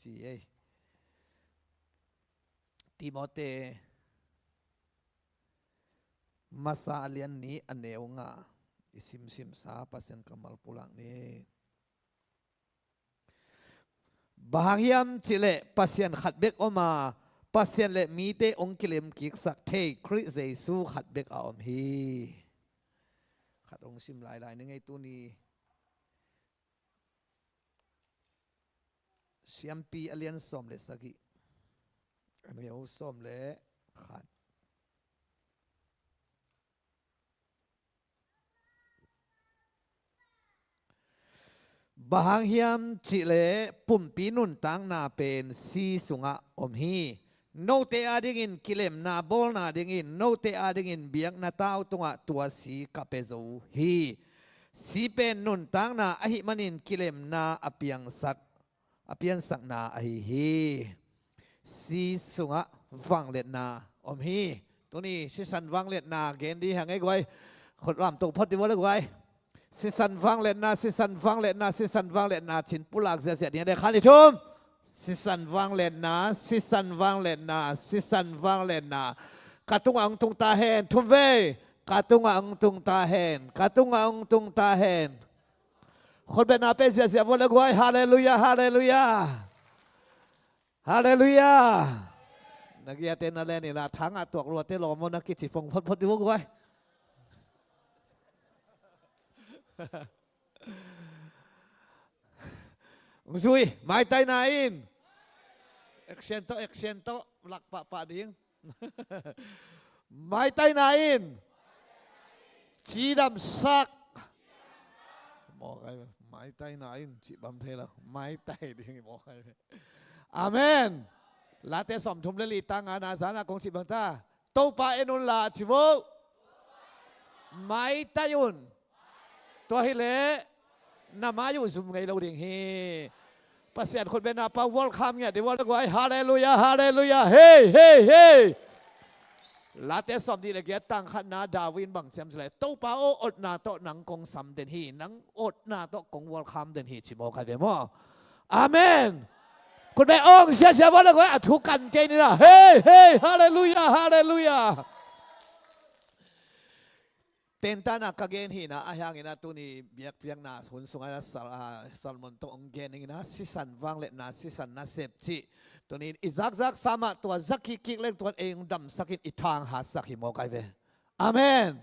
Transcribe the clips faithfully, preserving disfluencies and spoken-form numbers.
ci ei. Timote masa a lian nih a neu nga i simsimsa Pasian kammal pulak ni. Bang hang hiam cihleh Pasian khat bek om a, Pasian le mite hong kilemkiksak thei Khrih Jesu khat bek a om hi. Khat hong sim lailai ni ngei tuni. Siampi a lian sawm le sagih, a neu sawm le khat. Bang hang hiam cihleh pumpi nuntakna pen si sungah om hi. Note adingin kilemna bawlna dingin, note adingin biakna tau tungah tua si ka pia zo hi. Si pen nuntakna ahih manin kilemna a piangsak, a piansakna ahi hi. Si sungah vangliatna om hi. Tuni sisan vangliatna gen di hang ei guai. Khut lamto phot di vua le guai. Sisan vangliatna, sisan vangliatna, sisan vangliatna, cin pulak ziahziah ding a de khan i thum. Sisan vangliatna, sisan vangliatna, sisan vangliatna. Ka tungah hong tung ta hen, thum vei. Ka tungah hong tung ta hen, ka tungah hong tung ta hen. Khutbetna pe ziahziah vua le guai, halleluiah, halleluiah. Halleluiah. Na giate na len in a thangah tuak luate lawm aw na kici pong photphot di vua guai. Zui, maitaina in. Action tawh, action tawh, lak pahpah ding. Maitaina in. Cidamsak. Mawkai, maitaina in, cibam thei lo. Maitai ding, mawkai. Amen. Late sawmthum le li tang a na zana kong cibang ta. Topa en un la ci vo. Maitai un. Tua hileh na mai uh zum ngei lo ding hi. Pasian khutbetna pa welcome ngiat di vua le guai. Halleluiah, halleluiah. Hei, hei, hei. Late sawmnih le giat tang khatna David in bang ci hiam cihleh, Topa aw, otna tawh nang kong sam den hi, nang otna tawh kong welcome den hi ci mawk hi ve maw. Amen. Khutbet ong siasia vua le guai, a thu kan kei ni na. Hei, hei, halleluiah, halleluiah. Tentana ka gen hina, ahi hangin a tuni biakpiakna hun sungah a sal, a, sermon tawh hong gen hina, sisan vangliatna, sisan nasep cih. Tuni i zakzak sa mah tua zak kikkik leng tuan ei hong damsakin i thang hatsak hi mawk ai ve. Amen.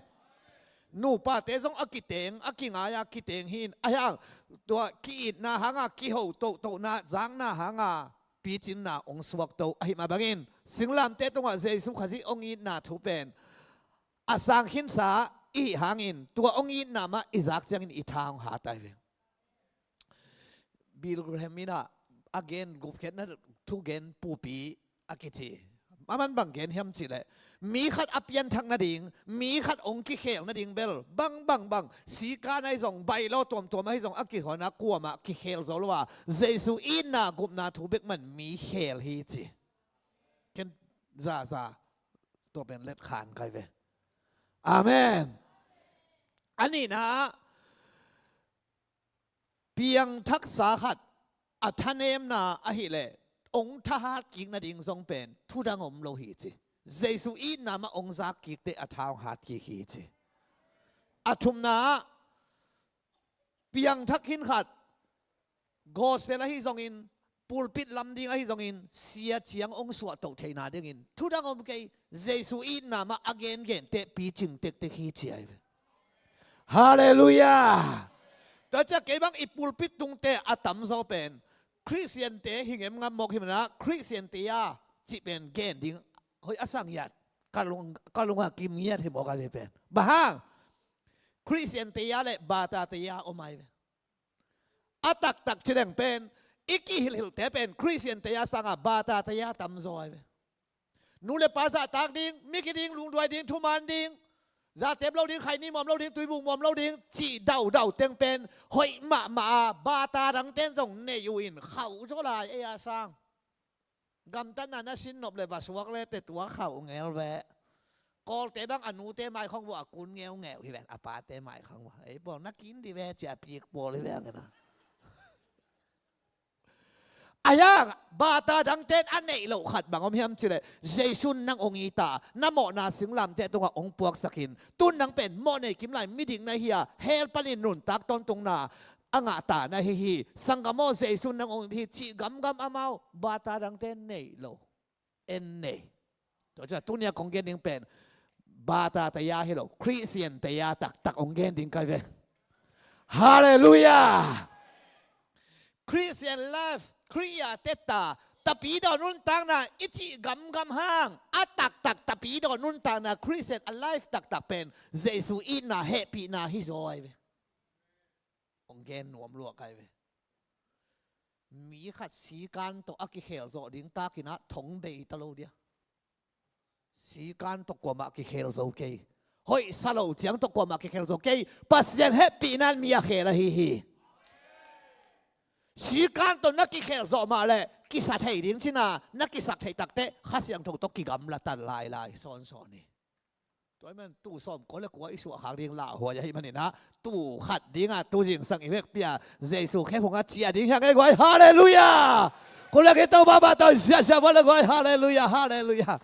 Nupate zong a kiteng, a kingai a kiteng hin, ahi hang tua ki-itna hanga, kiho tohtohna, zakna hanga picinna hong suakto ahi mah bangin, singlamte tungah Jesu Khazih hong itna thu pen a sang khinsa i hih hangin, tua hong itna mah i zak ciangin i tha hong hat ai ve. Bill Graham in a, a gen gupkhiatna thugen pupi a kici. A man bang gen hiam cihleh, mi khat a pianthak nading, mi khat hong kikhel nading bel, bang, bang, bang, sika na hi zong, bailo tuamtuam ahi zong, a kihona kuamah kikhel zo lo a, Jesu itna gupna thu bek man mi khel hi ci. Ken zaza tua pen let khan kai ve. Amen. A nihna, piangthaksa khat a thanemna ahileh hong thahat kik nading zong pen thudang om lo hi ci. Jesu itna mah hong zak kik teh a tha hong hat kik hi ci. A thumna, piangthak khin khat, gospel ahi zongin, pulpit lam ding ahi zongin, sia ciang hong suahtoh theihna dingin thudang om kei, Jesu itna mah a gengen teh picing tektek hi ci ai ve. Halleluiah. Tua ciah kei bang i pulpit tungte a tamzaw pen Khristiante hi ngemngam mawk hi mana, Khristiante a cih pen gen ding hoih a sang hiat. Ka lung, ka lungah kim ngiat hi mawk ai ve pen. Bang hang? Khristiante a le batate a om ai ve. A taktak cileng pen i kihilhilhte pen Khristiante a sanga batate a tamzaw ai ve. Nu le pa zahtak ding, miki ding, lungduai ding, thuman ding, zatep lo ding, khaini muam lo ding, tuibuk muam lo ding, cih daudau teng pen hoih mahmah a, bata dangten zong nei uh in khauh zaw lai ei a sang. Gamtatna na sin nop le va suak le te tua khauh ngel ve. Kawlte bang a nute maikhong vua a kun ngeungeu hi ven, a pate maikhong vua. Ei pawl na kin di ve cia pik pawl hi ve a ngena. A hiang bata dangten a neih loh khat bang om hiam cileh, Jesu in nang hong it a, na mawhna singlamteh tungah hong puaksakin, tun nang pen mawh nei kim lai miding na hi a, hell panin nuntak tawntungna a ngahta na hi hi. Sanggam aw, Jesu in nang hong it hi cih gamgam amau bata dangten neih lo. En nei. Tua ciang tuni a kong gen ding pen bata taya hi lo, Christian taya taktak hong gen ding kai ve. Halleluiah. Christian life, Khrih a teta, tapidaw nuntakna i cih gamgam hang a taktak tapidaw nuntakna Christian a life taktak pen Jesu itna hehpihna hi zaw ai ve. Hong gen nuam lua kai ve. Mi khat sikan tawh a kikhel zawh ding takinah thong bei ta lo dia. Sikan tawh kuamah kikhel zo kei. Hoih sa lo ciang tawh kuamah kikhel zo kei. Pasian hehpihna in mi a khel ahi hi. Sikan tawh na kikhel zawh mah leh kisa thei ding cina, na kisak theih takteh Kha Siangtho tawh kigamla tan lailai sawnsawn hi. Tua ahih man tu sawm kua le kua i suah khak ding lauhuai ahih maninah, tu khat dingah tu zingsang i vekpi-a Jesu khe phungah ciah ding hiang ei guai. Halleluiah. Kua le kua i Topa bah tawh ziahziah vua le guai. Halleluiah, halleluiah.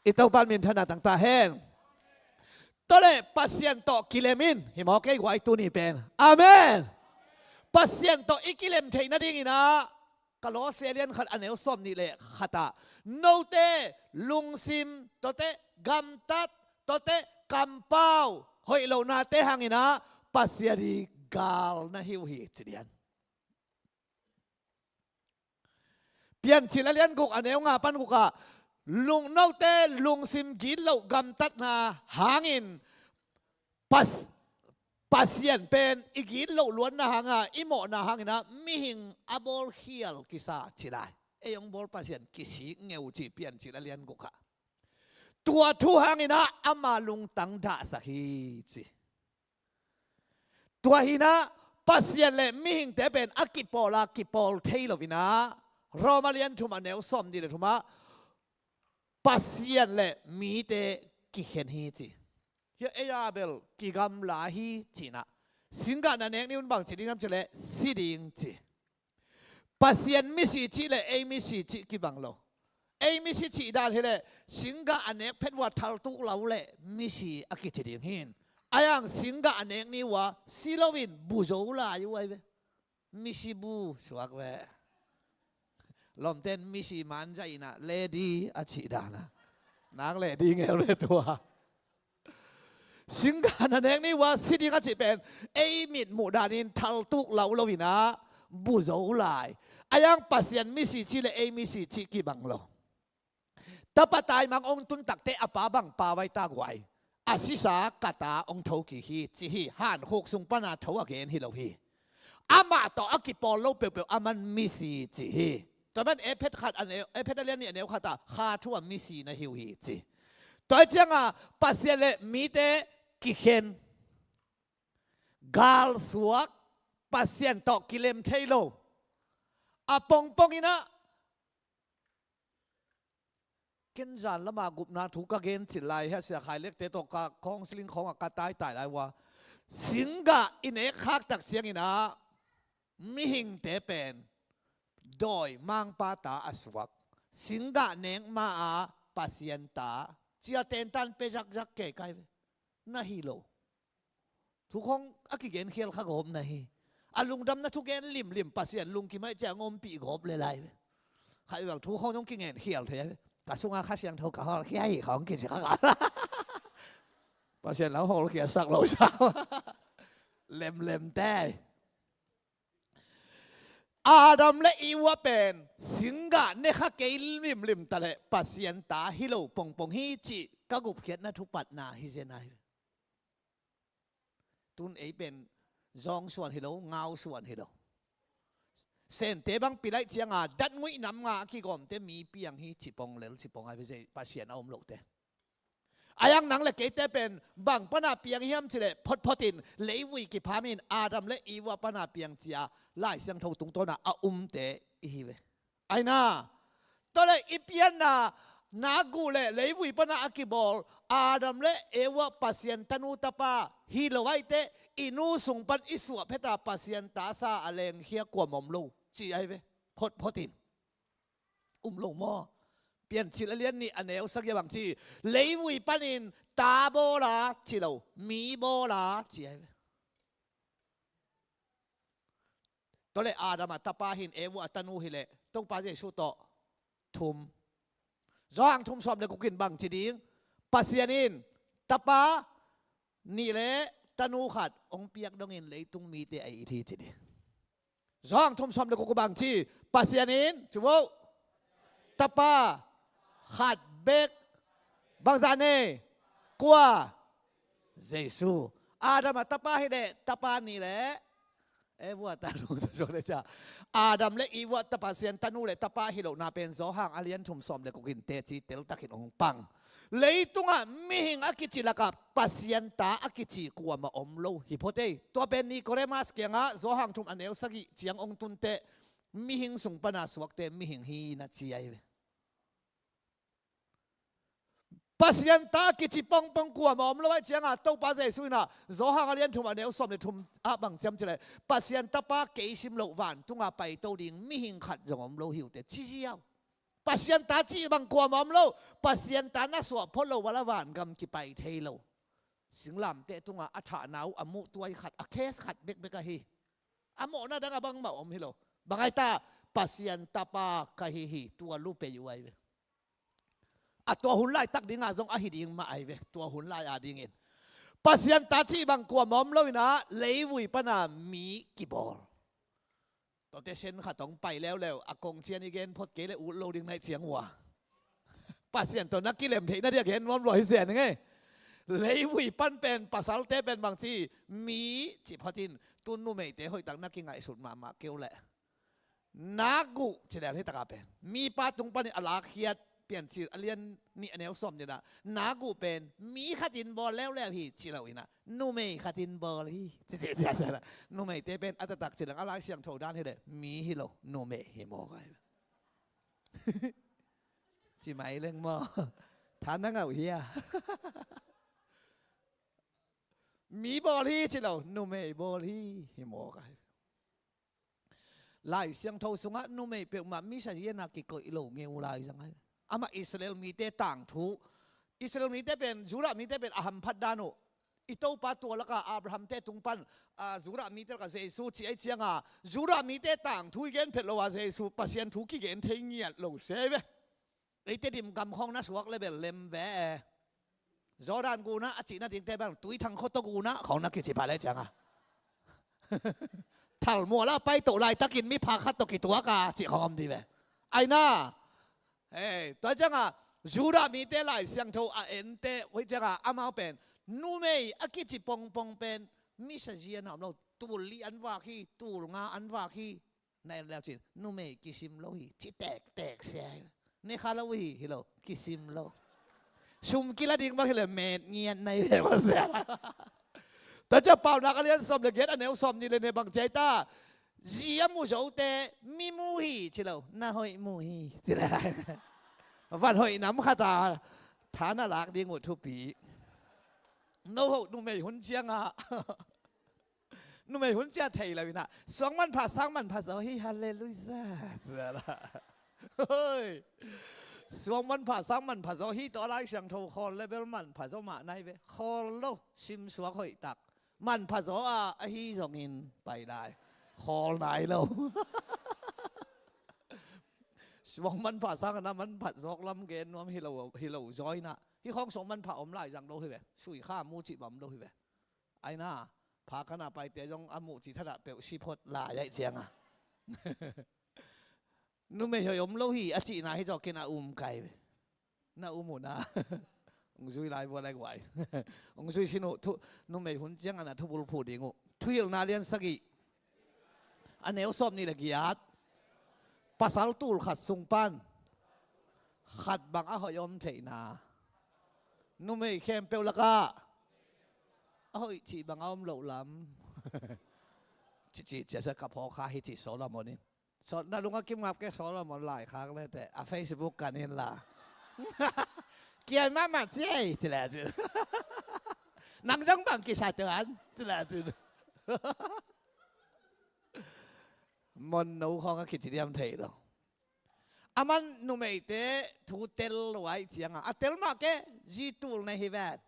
I Topa in minthanna tangta hen. Tua leh Pasian tawh kilem in, hi maw kei guai tuni pen. Amen. Pasian tawh i kilem theih nadinginah Kolosse lian khat a neu sawm nih le khatah, note lungsim, tuate gamtat, tuate kampau, hoih lonate hanginah Pasian i gal na hi uh hi ci dian. Piancil a lian guk a neu nga pan gukah, lung, note lungsim gitloh gamtatna hangin Pas-, Pasian pen i gitloh luatna hanga i mawhna hanginah mihing a bawlkhial kisa ci lai. Ei hong bawl Pasian kisik ngeu ci Piancil a lian gukah. Tua thu hanginah ama lungtang dahsak hi ci. Tua hinah Pasian le mihingte pen a kipawl a kipawl thei loinah Roma lian thum a neu sawm nih le thumah Pasian le mite kikhen hi ci. Hia ei a bel kigamla hi cinah, singgah na nek ni un bang ci ding am cileh si ding ci. Pasian misi cih le ei misi cih kibang lo. Ei misi cih dan hileh singgah a nek phet uh a thaltuk lo le misi a kici ding hin. A hiang singgah a nek ni uh a si loin bu zo lai uh ai ve. Misi bu suak ve. Lawmten misi manzainah lady a cih dana. Nang lady ngel ve tua. Singgah na nek ni uh a si ding a cih pen ei mitmuh danin thaltuk lo loinah bu zo lai. A hiang Pasian misi cih le ei misi cih kibang lo. Tapa taimang ong tun takteh a pa bang pa vai ta guai. A sisa ka ta ong thokik hi ci hi. Hankhuk sung pana tho a gen hi lo hi. Amah tawh a kipawl lo peuhpeuh a man misi ci hi. Tua man Efet khat a neu, Efet a lian nih a neu khat ah kha thu a misi na hi uh hi ci. Tua cianga Pasian le mite kikhen, galsuak, Pasian tawh kilem thei lo. A pongpong inah ken zan lama gupna thu ka gen cil lai hia sia khai lekte tawh ka counseling khawngah ka taitai lai uh a. Singgah i nek khaktak cianginah mihingte pen dawi mangpa ta a suak. Singgah nek ma-a Pasian ta cia tentan pe zakzak kei kai ve. Na hi lo. Thukhawng a kigen khial kha gawp na hi. A lungdamna thugen limlim Pasian lungkim aih ciang ompih gawp le lai ve. Khaibang thukhawng zong kingen khial thei aih ve. Ka sunga Kha Siangtho ka hawlkhia hi khawng kici kha gawp. Pasian lo hawlkhia sak lo sa. Lemlem te. Adam le Eva pen singgah ne kha kei limlim taleh Pasian ta hi lo pongpong hi cih ka gupkhiatna thupatna hi zen ai. Tun ei pen zawng suan hi lo, ngau suan hi lo. Sente bang pilaih cianga datnguih nam nga a kigawmte mi piang hi cipong lel cipong ai, Pasian a om lohte. A yang nang le keite pen bang pana piang hiam cileh photphotin leivui kiphamin Adam le Eva pana piang cia Lai Siangtho tungtawna a umte ihi ve. Aina, tawleh i pianna na guh le leivui pana a kibawl Adam le Eva Pasian tanu tapa hi lo aiteh i nu sung pan i suah pheta Pasian tasa a lengkhia kuam om lo ci ai ve. photphot in. Um lo maw? Piancil a lian nih a neu sagih ah bang ci? Leivui panin ta bawl a ci lo, mi bawl a ci ahi ve. Tua leh Adam a tapa hi-in Eva a tanu hi leh Topa Jesu tawh thum. Johan thum sawm le guk in bang ci ding? Pasian in tapa nih le tanu khat hong piak dongin leitung mite a it hi ci ding. Johan thum sawm le guk bang ci? Pasian in, ci vo, tapa khat bek. Bangzah nei? Kua? Jesu. Adam a tapa hi leh tapa nih le Eva a tanu, tua sawm le ca. Adam le Eva a tapa, Pasian tanu le tapa hi lohna pen Johan a lian thum sawm le guk in teci teltakin hong pang. Leitungah mihing a kici lakah Pasian ta a kici kuamah om lo hi phot ei. Tua pen Nikodemas kiangah Johan thum a neu sagih ciang hong tun teh mihing sung pana suakte mihing hi na ci ahi ve. Pasian ta a kici pongpong kuamah om lo ahih ciangah Topa Jesu in ah Johan a lian thum a neu sawm le thum ah bang ci hiam cih leh, Pasian tapa kei sim loh vantunga paito ding mihing khat zong om lo hi uh teh ci ziau. Pasian ta cih bang kuamah om lo. Pasian ta na suah phot loh vala vangam kipai thei lo. Singlamteh tungah a thahna uh a muh tuai khat, a case khat bekbek ahi. A mawhna dang a bangmah om hi lo. Bang ahi ta? Pasian tapa ka hi hi, tua lu pei uh ahi ve. A tua hun laitak dingah zong ahi ding mah ahi ve, tua hun lai a dingin. Pasian ta cih bang kuamah om lo in ah leivui pana mi kibawl. Tuate sen khat hong pai leuleu, a kong cian i gen phot kei leh ut lo ding na hih ciang uh a. Pasian tawh na kilem theihna ding a gen nuam lua hi zen ing ei. Leivui pan pen, pasalte pen bang ci? Mi ci phot in, tu numeite hoihtak na kingaihsut mahmah kei uh leh. Nak guh ci lel hi takah pen. Mipa tung panin a lakkhiat Piancil a lian nih a neu sawm nih ah, nak guh pen mi khat in bawl leuleu hi ci lo in ah, numei khat in bawl hi. Ci, ci, ci, ci, ci. Numeite pen a taktak ci leng a Lai Siangtho dan hi leh mi hi lo, numei hi mawk ahi. Ci mai leng maw? Tha na ngah uh hia? Mi bawl hi ci lo, numei bawl hi, hi mawk ahi. Lai Siangtho sungah numei peuhmah misa ziana kikoih lo ngeu lai zang ahi. Amah Israel mite tangthu, Israel mite pen, Judah mite pen a hamphat dan uh. I Topa tua lakah Abraham te tung pan, a, Judah mite lakah Jesu ci ahih cianga, Judah mite tangthu i gen phet lo a, Jesu Pasian thu kigen thei ngiat lo se ve. Eite dim gam khawng na suak le bel lem ve e. Jordan gunah a cihna dingte bang, Tuithang khuato gunah khawng na kici pah le cianga, Thalmuala pai toh laitakin miphak khat tawh kituak a cih khawng om ding ve. Aina. Hei, tua cianga Judah mite Lai Siangtho a ente, hui cianga amau pen numei a kici pongpong pen misa ziana om lo, tul li an vak hi, tul nga an vak hi. Na en leu cin, numei kisim lo hi, ci tektek sia hi. Ne kha lo hi, hi lo, kisim lo. Sum kila ding bang hi le, met ngiat na hi le, bang sia. Tua cia Paunak a lian sawm le giat a neu sawm nih le ne bang cia hi ta. Zi a mu zote, mi mu hi, ci lo, na hoih mu hi, ci le. Van hoih nam khat a, tha na lak ding uh thupi. No hoh numei hun cianga. Numei hun cia thei lo inah, suang manpha sang manpha zaw hi, halleluiah. Hoi. Suang manpha sang manpha zaw hi tawh a Lai Siangtho khawl le bel manpha zaw mah nai ve. Khawl lo, simsuak hoih tak. Manpha zaw a, ahi zongin pai lai. Khawl nai lo. Suang manpha sang a na manpha zawk lam gen nuam hi lo, hi lo zaw inah. Hi khawng suang manpha om lai zang lo hi ve. Sui kha mu cih bam lo hi ve. Aina, pha kana paite zong a muh ci thadah peuh si phot lai aih cianga. Numei hoih om lo hi, a cihna hi zawkin a um kai ve. Na um uh na. Ung zui lai vua lai guai. Ung zui sin uh, thu, numei hun cianga na thubul phu ding uh. Thuhilhna lian sagih. A neu sawm nih le giat. Pasal tul khat sung pan khat bang a hoih om theihna. Numei khempeuh lakah a hoih cih bang a om loh lam. Cici cia sa ka phawk kha hi ci Solomon in. So, na lung a kim ngap kei Solomon laikhak le teh, a Facebook kan in la. Kiai mahmah ci ei, ci le cin. Nang zong bang kisa tuan, ci le cin. Monno khawng a kici diam thei lo. Aman numeite thu tel lua ahih cianga, a tel mah kei, zi tul na hi ven.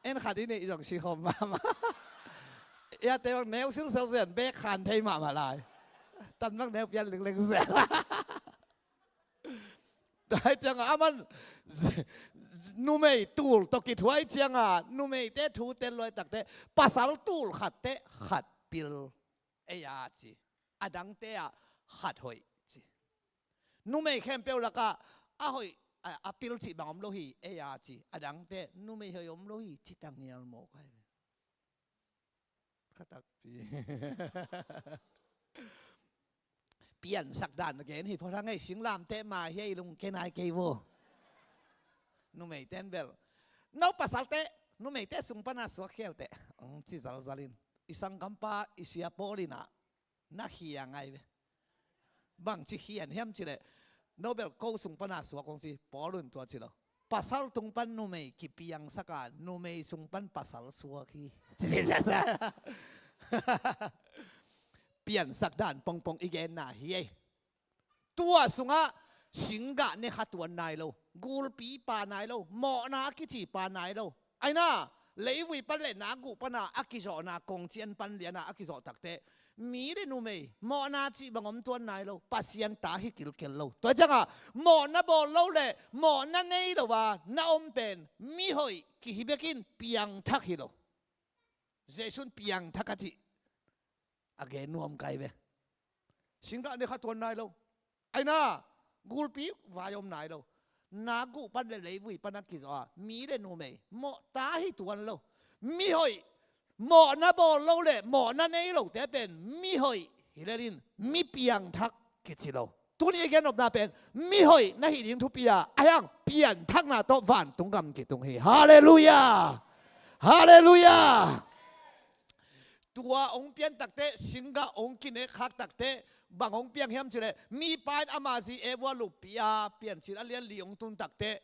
En khat i neih zong si khawm mahmah. Iate bang neu silsel zen, bek khan thei mahmah lai. Tan bang neu pian lingleng zen. Tua hi cianga aman numei tul tawh kithuai cianga, numeite thu tel lua ahih takteh, pasal tul khatte khat pil ei a ci. A dangte ah khat hoih ci. Numei khempeuh lakah a hoih, a, a pil cih bang om lo hi, ei a ci. A dangte numei hoih om lo hi, ci tangial mawk ai ve. Khatakpi. Piansak dan gen hi, phuahang ei singlamteh mah hi ei lungke nai kei vo. Numeite in bel, no pasalte, numeite sung pana suak kheuhteh, ong ci zalzal in. I sanggampa, i sia Paul in ah, na khia ngai ve. Bangci khian hiam cileh, no bel ko sung pana suak ong ci, Paul in tua ci lo. Pasal tung pan numei kipiangsak a, numei sung pan pasal suak hi. Piansak dan pongpong i genna hi ei. Tua sungah singgah ne kha tuan nai lo, gulpi pa nai lo, mawhna a kici pa nai lo. Aina, leivui pan le nakguh pana a kizawhna kongcian pan liana a kizawh takteh, mi le numei mawhna cih bang om tuan nai lo, Pasian ta hi kilkel lo. Tua ciangah mawhna bawl lo le mawhna nei lo a na om pen mihoih kihi bekin piangthak hi lo. Jesuh in piangthak a cih a gen nuam kai ve. Singgah ne kha tuan nai lo. Aina, gulpi vai om nai lo. Nakguh pan le leivui pan a kizawh a, mi le numei mawh ta hi tuan lo. Mihoih, mawhna bawl lo le mawhna nei lote pen mihoih hi lelin mi piangthak kici lo. Tuni i gen nopna pen mihoih na hih ding thupi a, a hiang pianthakna tawh vantung gam kitung hi. Halleluiah. Halleluiah. Tua ong pian takteh, singgah ong kinek khak takteh, bang ong piang hiam cileh, mipa in ama zi Eva luppih a, Piancil a lian li ong tun takteh,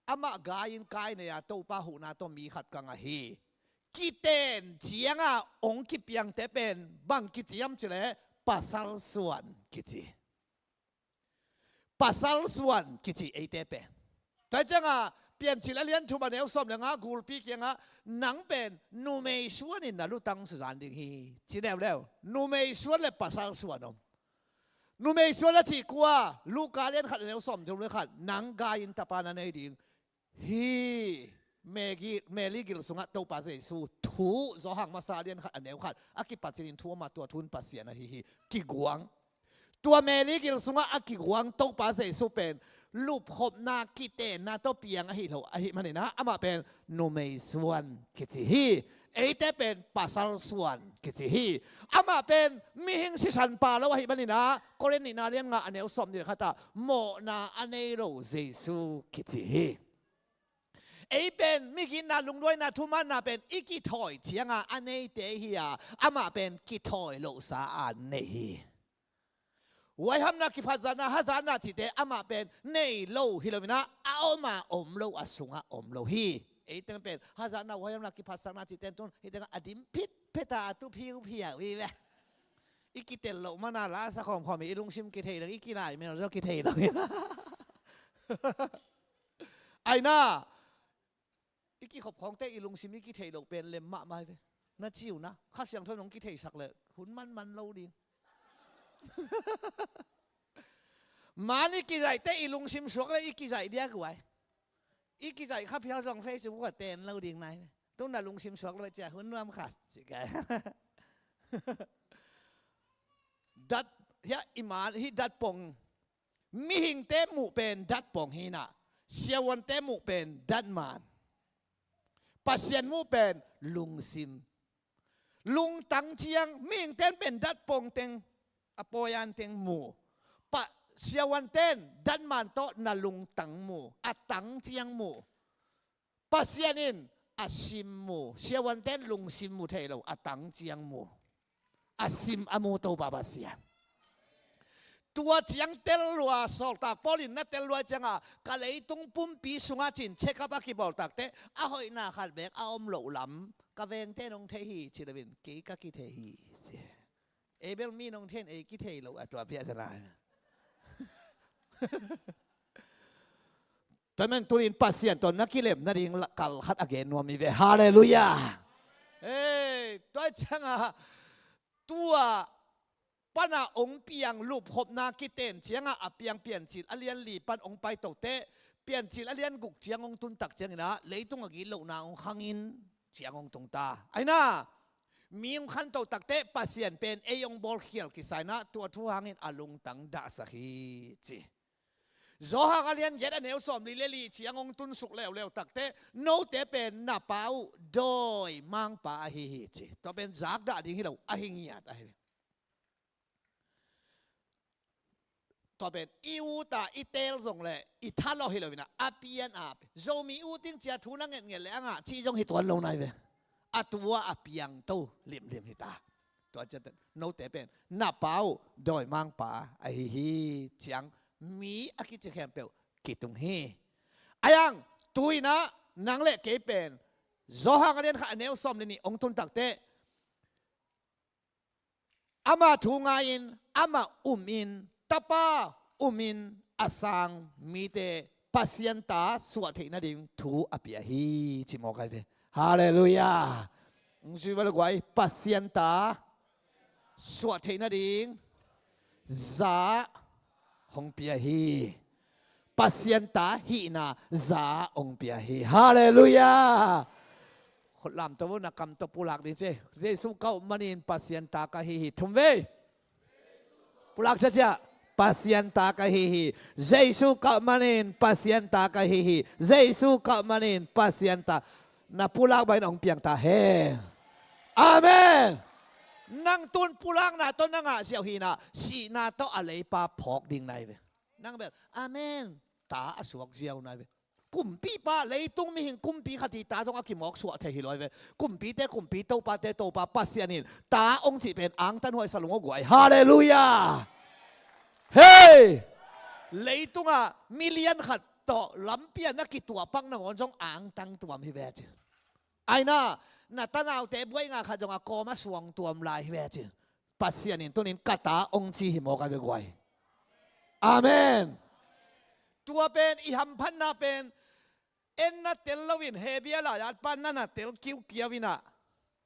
amah gai in kai nei a, Topa huhna tawh mi khat ka ngah hi. Kiten cianga ong kipiangte pen bang kici hiam cileh, pasal suan kici. Pasal suan kici eite pen. Tua cianga Piancil a lian thum a neu sawm le nga, gulpi kiangah, nang pen numei suan in na lutang suzan ding hi, ci leuleu. Numei suan le pasal suan om. Numei suan a cih kua, Luka lian khat a neu sawm thum le khat, nang gai in tapa na nei ding hi. Mary gil sungah Topa Jesu thu, Johan masa lian khat a neu khat a kipatcingin thu om a, tua thu in Pasian ahi hi. Kiguang. Tua Mary gil sungah a kiguang Topa Jesu pen lupkhopna kitenna tawh piang ahi lo ahih maninah amah pen numei suan kici hi. Eite pen pasal suan kici hi. Amah pen mihing sisan pa lo ahih maninah Korin nihna lian nga a neu sawm nih le khatah mawhna a nei lo Jesu kici hi. Ei pen migitna, lungduaina, thumanna pen i kithawi cianga a neite hi a, amah pen kithawi lohsa a nei hi. Huaihamna, kiphatzatna, hazatna cihte amah pen nei lo hi loinah a om a om lo a sungah om lo hi. Ei teng pen hazatna, huaihamna, kiphatsakna cihte tun hi tengah a dim phitphit a, a tu phiuphiau hi ve. I kitel loh mana la sa khawmkhawm hi, i lungsim kithei lo, i kilaimel zaw kithei lo hi. Aina, i kikhop khawngte i lungsim i kithei loh pen lem mahmah hi ve. Na ciu na, Kha Siangtho in hong kitheisak le hun manman lo ding. Man i kizaihte i lungsim suak le i kizaih diak uai. I kizaih kha phial zong Facebook ah ten lo ding nai ve. Tung na lungsim suak lo cia hun nuam khat. Ci kai. Dat, hia i man hi dat pong. Mihingte muh pen dat pong hinah, siavuante muh pen dat man. Pasian muh pen lungsim. Lungtang ciang, mihingten pen dat pong teng, a pawian teng mu. Pa, siavuanten dat man tawh na lungtang mu, a tang ciang mu. Pasian in a sim mu, siavuanten lungsim mu thei lo, a tang ciang mu. A sim a mu Topa Pasian. Tua ciang tel lua, sawltak Paul in na tel lua cianga, ka leitung pumpi sungah cin check up a kibawl takte, a hoihna khat bek a om loh lam, ka vengte nong thei hi, ci loin, kei ka kithei hi. Ei bel mi nong thei in ei kithei lo a tua piah ta lai. Tua man tunin Pasian tawh na kilem nading kal khat a gen nuam hi ve. Halleluiah. Ei, tua ciangah tua pana ong piang lupkhopna kiten ciangah a piang Piancil a lian li pan ong paito teh, Piancil a lian guk ciang ong tun tak cianginah leitung a gitlohna ong khangin ciang ong tung ta. Aina, mi ong khanto tak teh Pasian pen ei ong bawlkhial kisainah tua thu hangin a lungtang dahsak hi ci. Johan a lian giat a neu sawmli le li ciang ong tunsuk leuleu tak teh note pen na pa uh dawimangpa ahi hi ci. Tua pen zakdah ding hi lo, ahi ngiat ahi. Tua pen i uta i teel zong le i thalawh hi lo inah a pian a Zomi uting cia thu na ngetnget le a ngah cih zong hi tuan lo nai ve. A tua a piangto limlim hi ta. Tua ciat note pen na pa uh dawimangpa ahi hi ciang mi a kici khempeuh kitung hi. Ayang tuinah nang le kei pen Johan a lian khat a neu sawm le nih ong tun tak teh ama thu ngai-in, ama umin, Tapa umin a sang mite Pasian ta suah theih nading thu a pia hi ci mawk ai ve. Halleluiah. Ong zui val guai, Pasian ta suah theih nading za hong pia hi. Pasian ta hihna za hong pia hi. Halleluiah. Khut lamto na kam tawh pulak ding ci. Jesu ka up manin Pasian ta ka hi hi. Thum vei. Pulak ciacia. Pasian ta ka hi hi. Jesu ka up manin Pasian ta ka hi hi. Jesu ka up manin Pasian ta. Na pulak bain hong piang ta hen. Amen. Nang tun pulakna tawh na ngah ziau hinah sihna tawh a leipa phawk ding nai ve. Nang bel amen. Ta a suak ziau nai ve. Kumpipa, leitung mihing kumpi khat i ta zong a kimawk suah thei hi lo ai ve. Kumpite kumpi, topate topa Pasian in ta hong cih pen angtan huai sa lung aw guai. Halleluiah. Hei. Leitungah milian khat tawh lampi a na kituahpak nangawn zong angtang tuam hi ve ci. Aina, na tanaute buai nga khat zong a kawm a suang tuam lai hi ve ci. Pasian in tunin ka ta hong ci hi mawk ai ve guai. Amen. Tua pen i hamphatna pen en na tel loin Hebia lai-at pan na na tel kiukiau inah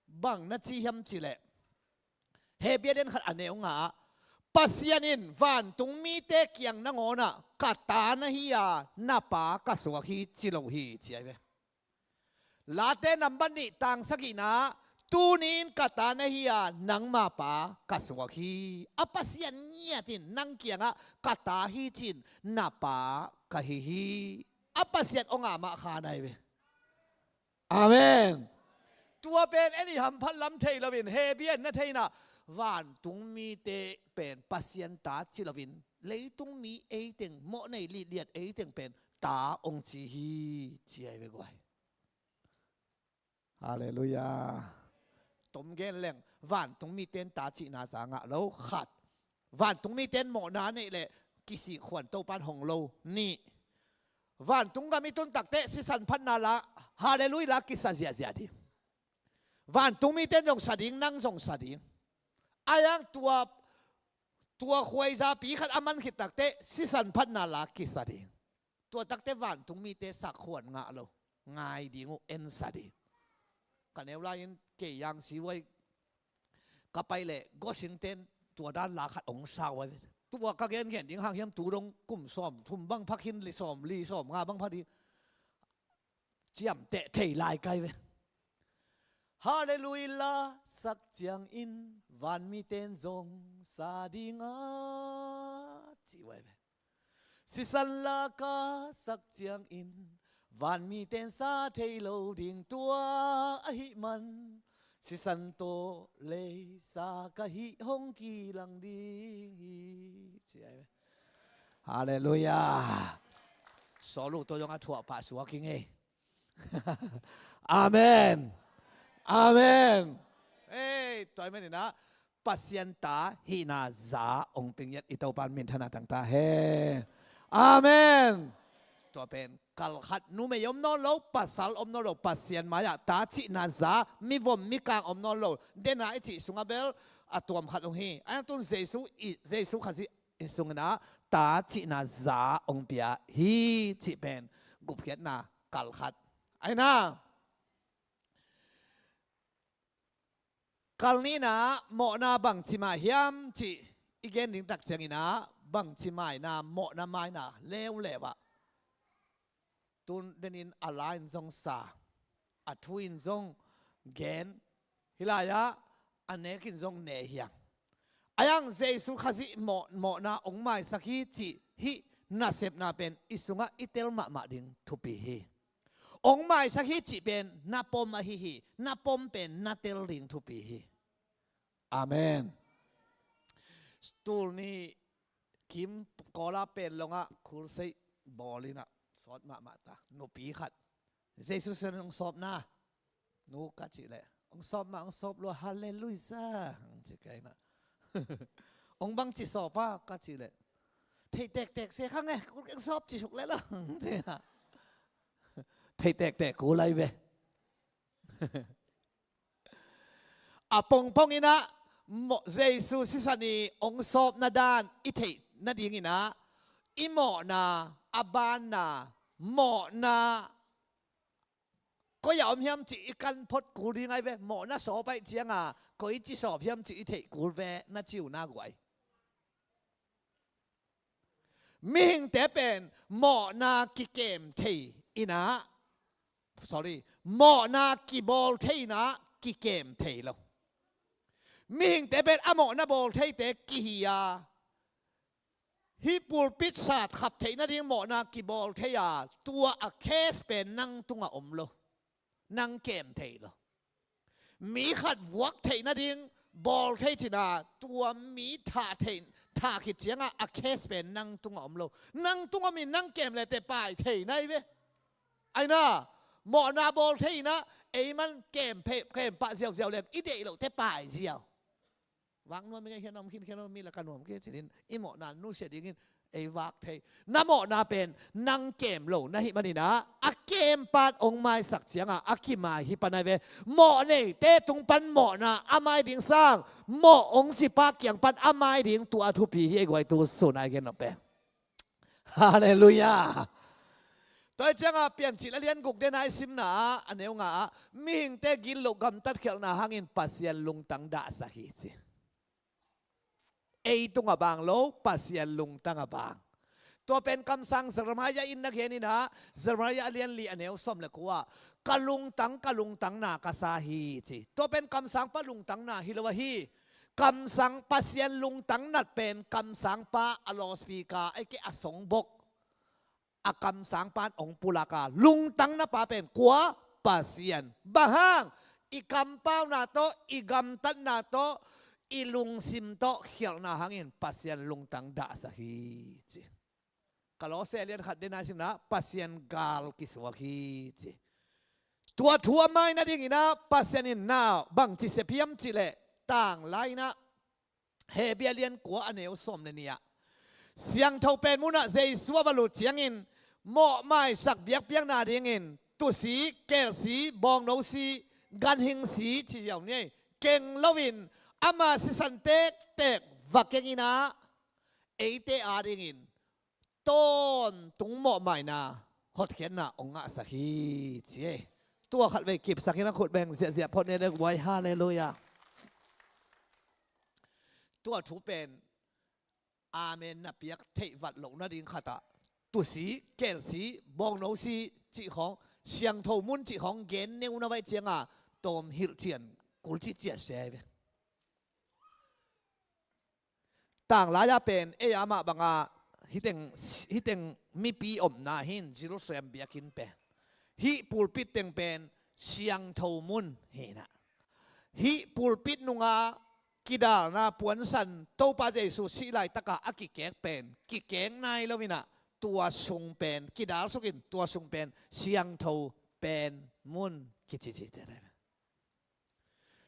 bang na ci hiam cileh, Hebia den khat a neu nga ah Pasian in vantung mite kiang nangawnah ka ta na hi a na pa ka suak hi ci lo hi ci ai ve. Late nambat nih tang sagihna, tunin ka ta na hi a nangma pa ka suak hi. A Pasian ngiatin nang kiangah ka ta hi cin na pa ka hi hi. A Pasian hong a mah kha nai ve. Amen. Tua pen en i hamphat lam thei loin Hebia in na theina vantung mite pen Pasian ta ci loin leitung mi eiteng mawh nei litliat eiteng pen ta hong ci hi ci ai ve guai. Halleluiah. Tom gen leng vantung mite in ta cihna za ngah lo khat. Vantung mite in mawhna neih leh kisikkhuan Topan hong lo nih. Vantung gam i tun takteh sisan phatna la, halleluiah la kisa ziahziah ding. Vantung mite in zong sa ding, nang zong sa ding. Ayang tua, tua khuaizapi khat a man khit takteh sisan phatna la kisa ding. Tua takteh vantung mite sakkhuan ngah lo, ngai ding uh, ensa ding. Ka neu lai-in kei Yang Siwai ka pai leh Gosingten tua dan la khat hong sau ai ve. Tua ka gengen ding hang hiam tu dong kum sawm thum bang pha khin, li sawm li sawm nga bang pha ding. Ciamteh thei lai kai ve. Halleluiah la sak ciangin vanmiten zong sa dinga ci uh ai ve. Sisan la ka sak ciangin vanmiten sa thei lo ding tua ahih man sisan tawh leisa ka hih hong kilang ding hi ci ai ve. Halleluiah. Saul uh tawh zong a thuah pah suak hi ngei. Amen. Amen. Ei, tua ahih maninah Pasian ta hihna za hong pia ngiat i Topan minthanna tang ta hen. Amen. Tua pen kalkhat numei om nawn lo, pasal om nawn lo, Pasian mai-ah ta cihna za mivom mikang om nawn lo. Dena i cih sungah bel a tuam khat hong hi. Ahi hang tun Jesu i, Jesu Khazih i sungin ah ta cihna za hong pia hi cih pen gupkhiatna kal khat. Ahi na, kal nihna mawhna bangci mai hiam cih i gen ding tak ciangin ah bangci maina mawhna maina leuleu ah tun denin a la in zong sa, a thu in zong gen, hih lai-ah a nek in zong ne hi hang. Ahi hang Jesu Khazih mawh, mawhna hong maisak hi cih hih nasepna pen i sungah i tel mahmah ding thupi hi. Hong maisak hi cih pen na pom ahi hi, na pom pen na tel ding thupi hi. Amen. Tul nih kim Kawl ah Panglong ah crusade bawl in ah sawt mahmah ta. Nupi khat, Jesu sisan hong sawp na, nu, ka cih leh, hong sawp mah, hong sawp lua, halleluiah, hong ci kei na. Hong bangci sawp a, ka cih leh, thei tektek se kha nge, kul keng sawp ci suk leh la, ci na. Thei tektek kul lai ve. A pongpong in ah mawh, Jesu sisan i hong sawpna dan i theih nadingin ah i mawhna, a banna, mawhna koi a om hiam cih i kan phot kul ding ahi ve. Mawhna sawp ahih cianga koici sawp hiam cih i theih kul ve, na ci uh na guai. Mihingte pen mawhna kikem thei in ah, sorry, mawhna kibawl thei in ah kikem thei lo. Mihingte pen a mawhna bawl theite kihi a, hih pulpit sat khap theih nading mawhna kibawl thei a, tua a case pen nang tungah om lo. Nang kem thei lo. Mi khat vuak theih nading bawl thei cin a, tua mi thah theih, thah khit ciangah a case pen nang tungah om lo. Nang tungah om in nang kem leh teh pai thei nai ve. Ahi na, mawhna bawl thei in ah ei man kem phe-, kem pah ziauziau leng i deih loh teh pai ziau. Vak nuam i ngei, khia nuam khin, khia nuam mi la ka nuam khin ci-in i mawhna nusia dingin ei vak thei. Na mawhna pen nang kem lo na hih manin ah a kem pan hong maisak ciangah a kimai hi pan ahi ve. Mawh neite tung pan mawhna a mai ding sang, mawh hong ci pa kiang pan a mai ding, tua a thupi hi ei guai, tu sun a i gen nop pen. Halleluiah. Tua hi ciangah Piancil a lian guk, den a i simna ah, a neu nga ah, mihingte gilo gamtat khialhna hangin Pasian lungtang dahsak hi ci. Ei tungah bang lo, Pasian lungtang a bang. Tua pen kamsang Jeremiah in na gen in ah, Jeremiah a lian li, a neu sawm le kua ah, ka lungtang, ka lungtangna ka sa hi ci. Tua pen kamsangpa lungtangna hi lo ahi. Kamsang, Pasian lungtang nat pen kamsangpa a loudspeaker, ei kei, a songbok, a kamsangpa in hong pulak a, lungtang na pa pen kua? Pasian. Bang hang? I kampauna tawh, i gamtatna tawh, i lungsim tawh khialhna hangin Pasian lungtang dahsak hi ci. Kolose a lian khat, den a i simna, Pasian gal kisuak hi ci. Tua thu a mai nadingin ah Pasian in na bangci sep hiam cih leh, Tanglai in ah, Hebru a lian kua, a neu sawm le nih ah, siangtho pen munah Jesu a va lut ciangin mawhmaisak biakpiakna dingin tusi, kelsi, bawngno si, ganhing si ci ziau ni ei, keng loin ama sisan tektek va keng in ah eite adingin tawntung mawhmaina, hotkhiatna hong ngahsak hi ci ei. Tua khatvei kipsak in a khut beng ziahziah phot ni le guai, halleluiah. Tua thu pen amen na piak theih vat loh nading khatah tusi, kelsi, bawngno si cih khawng, siangtho mun cih khawng gen neu na vaih cianga tawm hilh cian, kulcih ciat se ve. Tanglai-ah pen ei amah bangah hih teng, hih teng mipi omna hi in, Jerusalem biakinn pen, hih pulpit teng pen siangtho mun hi in ah, hih pulpit nungah kidalna puansan, Topa Jesu sih laitakah a kikek pen kikek nai lo in ah, tua sung pen kidalsuk in, tua sung pen siangtho pen mun kici ci te.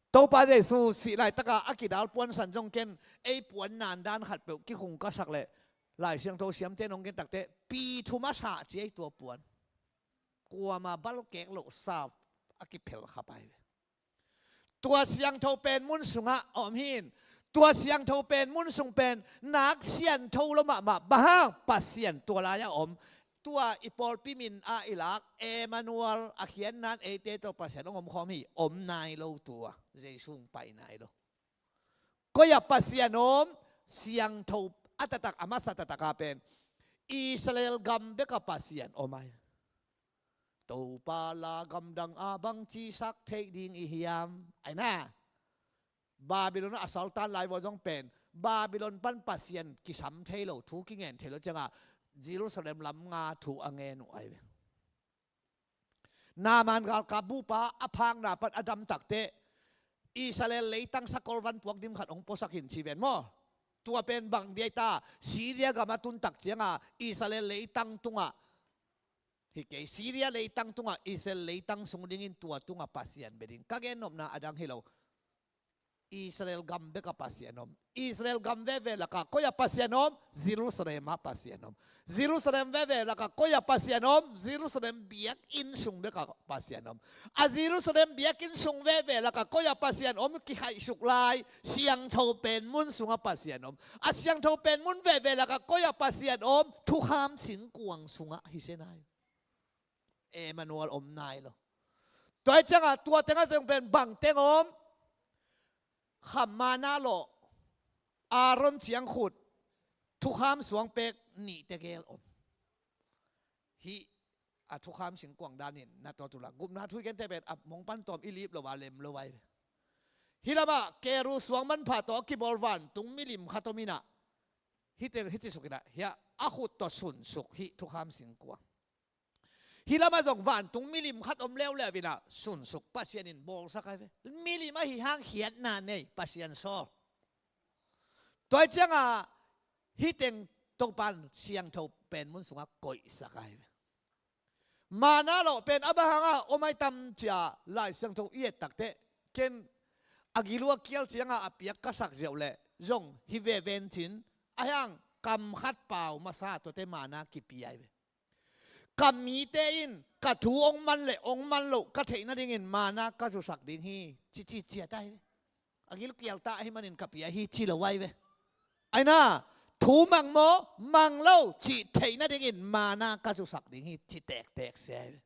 Topa Jesu sih laitakah a kidal puansan zong ken, ei puan nandan khatpeuh kikhung ka sak leh, Lai Siangtho siamte nong gen takteh pi thum a sah ci ei tua puan. Kuama balkek loh sa a kiphel kha pai ve. Tua siangtho pen mun sungah a om hi. Tua siangtho pen mun sung pen nak siangtho lo mahmah. Bang hang? Pasian tua lai-ah om. Tua i pawlpi min a i lak Emmanuel a khiatna in eite tawh Pasian hong omkhawm hi. Om nai lo tua. Jesu hong pai nai lo. Koi-ah Pasian om? Siangtho a taktak, a masa taktak a pen Israel gam bekah Pasian om ai. Topa la gamdang a bangci sak theih ding i hiam? Ai na. Babylon a saltan lai vua zong pen Babylon pan Pasian kisam thei lo, thu kingen thei lo ciangah Jerusalem lam nga thu a ngen uh ai ve. Naaman galkap bupa a phakna pan a dam takteh Israel leitang sakol van puak dim khat hong puasak hi ci ven maw? Tua pen bang dia i ta, Syria gam a tun tak ciangah Israel leitang tungah, hi kei, Syria leitang tungah Israel leitang sung dingin tua tungah Pasian bia ding. Ka gen nopna a dang hi lo. Israel gam bekah Pasian om. Israel gam veve lakah koi-ah Pasian om? Jerusalem ah Pasian om. Jerusalem veve lakah koi-ah Pasian om? Jerusalem biakinn sung bekah Pasian om. A Jerusalem biakinn sung veve lakah koi-ah Pasian om? Kikhaihsuk lai siangtho pen mun sungah Pasian om. A siangtho pen mun veve lakah koi-ah Pasian om? Thukham singkuang sungah hi se nai. Emmanuel om nai lo. Tua hi ciangah tua tengah zong pen bang teng om? Kham manna lawh, Aaron ciangkhut, thukham suang pek nih tegel om. Hih a thukham singkuang danin na tawt uh la. Gupna thu i gente pen a mong pan tawm i lip lo a lem lo ai. Hih lamah keru suang manpha tawh a kibawl vantung milim khat om inah. Hih teng hih ci suk inah, hiah a khut tawh sunsuk hih thukham singkuang. Hih lamah zong vantung milim khat om leuleu inah sunsuk, Pasian in bawlsak ai ve. Milim ahi hang khiatna nei, Pasian sawl. Tua hi ciangah hih teng Topan siangtho pen mun sungah koihsak ai ve. Manna lawh pen a bang hangah om ai tam cia Lai Siangtho i et takteh, ken a gil uh a kial ciangah a piak ka sak ziau leh zong hi ve ven cin, ahi hang kam khat pau masa tuate manna kipia ai ve. Ka mite in ka thu hong man le hong man loh ka theih nadingin manna ka zusak ding hi, ci ci ciat ai ve. A gilkial ta ahih manin ka pia hi ci lo ai ve. Ai na, thu mang maw mang lo cih theih nadingin manna ka zusak ding hi, ci tektek se ai ve.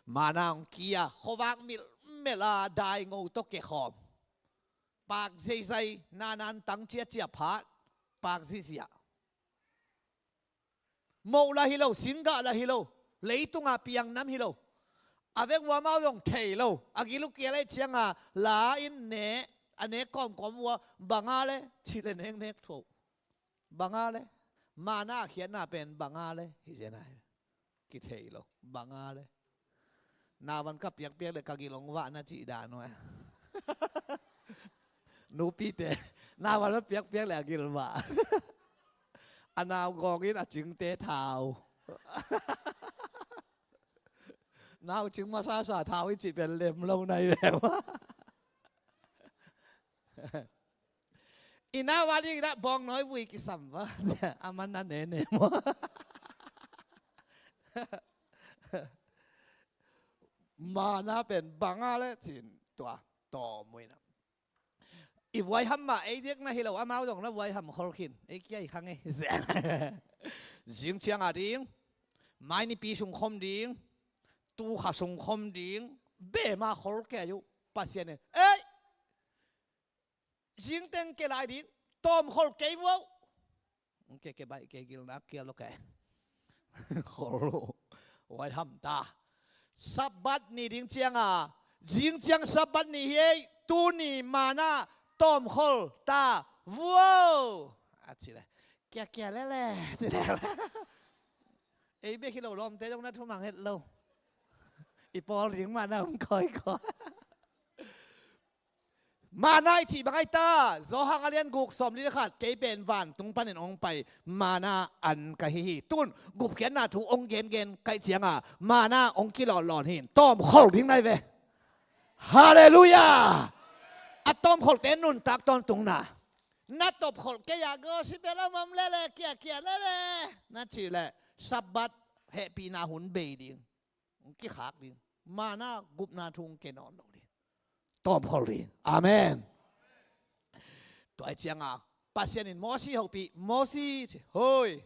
Manna hong kia, khuavak milh melh a daingo tawh kekhawm. Pak zeizai, nanan tang ciacia phat, pak zizia. Moh lah hi lo, singgah lah hi lo, leitungah piang nam hi lo. A vek uh amau zong thei lo. A gil uh kial ahih ciangah la in ne, a nek kawmkawm uh a, bang a le, cih le neknek thuah. Bang a le, manna a khiatna pen bang a le, hi zen ai. Kithei lo, bang a le. Navan ka piakpiak le ka gil hong vah na cih dan uh a. Nupite, navan a piakpiak le a gil vah. A nau gawng in a cingte thau. Nau cing masasa thau i cih pen lem lo nai ve maw. I nau a ding inah bawngnawi vui kisam va. A man na nene maw. Manna pen bang a le cin tua tawm uh inah. I vuaiham mah ei diak na hi lo, amau zong na vuaiham khol khin. Ei kia i khang ei. Zing ciang a ding, mai nipi sung khom ding, tu kha sung khom ding, bema khol kei uh. Pasian in, ei! Zingteng ke lai ding, tawm khol kei vuau. Ke ke baih ke gil nak kial lo ke. Khol lo. Wai ham ta. Sabbath ni ding ciang a, zing ciang Sabbath ni hi ei, tuni manna tawm khol ta vuau. A ci le. Kia kia lele. Ci le. Ei bek hi lo lawmte dong na thumang het lo. I pawl ding manna hong kawikawi. Manna i cih bang ai ta, Johan a lian guk sawm li le khat, kei pen vantung panin hong pai manna an ka hi hi. Tun gupkhiatna thu hong gengen kaih cianga manna hong kilawllawn hi. Tawmkholh ding nai ve. Halleluiah. A tawmkholhte nuntak tawntungna, na tawmkholh kei a gospel a om lele, kiakia lele na cih leh Sabbath hehpihna hun bei ding. Hong kikhak ding. Manna gupna thu hong ke nawn lo ding. tawmkhol ding. Amen. Tua hi cianga Pasian in Mosi hopih, Mosi ci, hoi,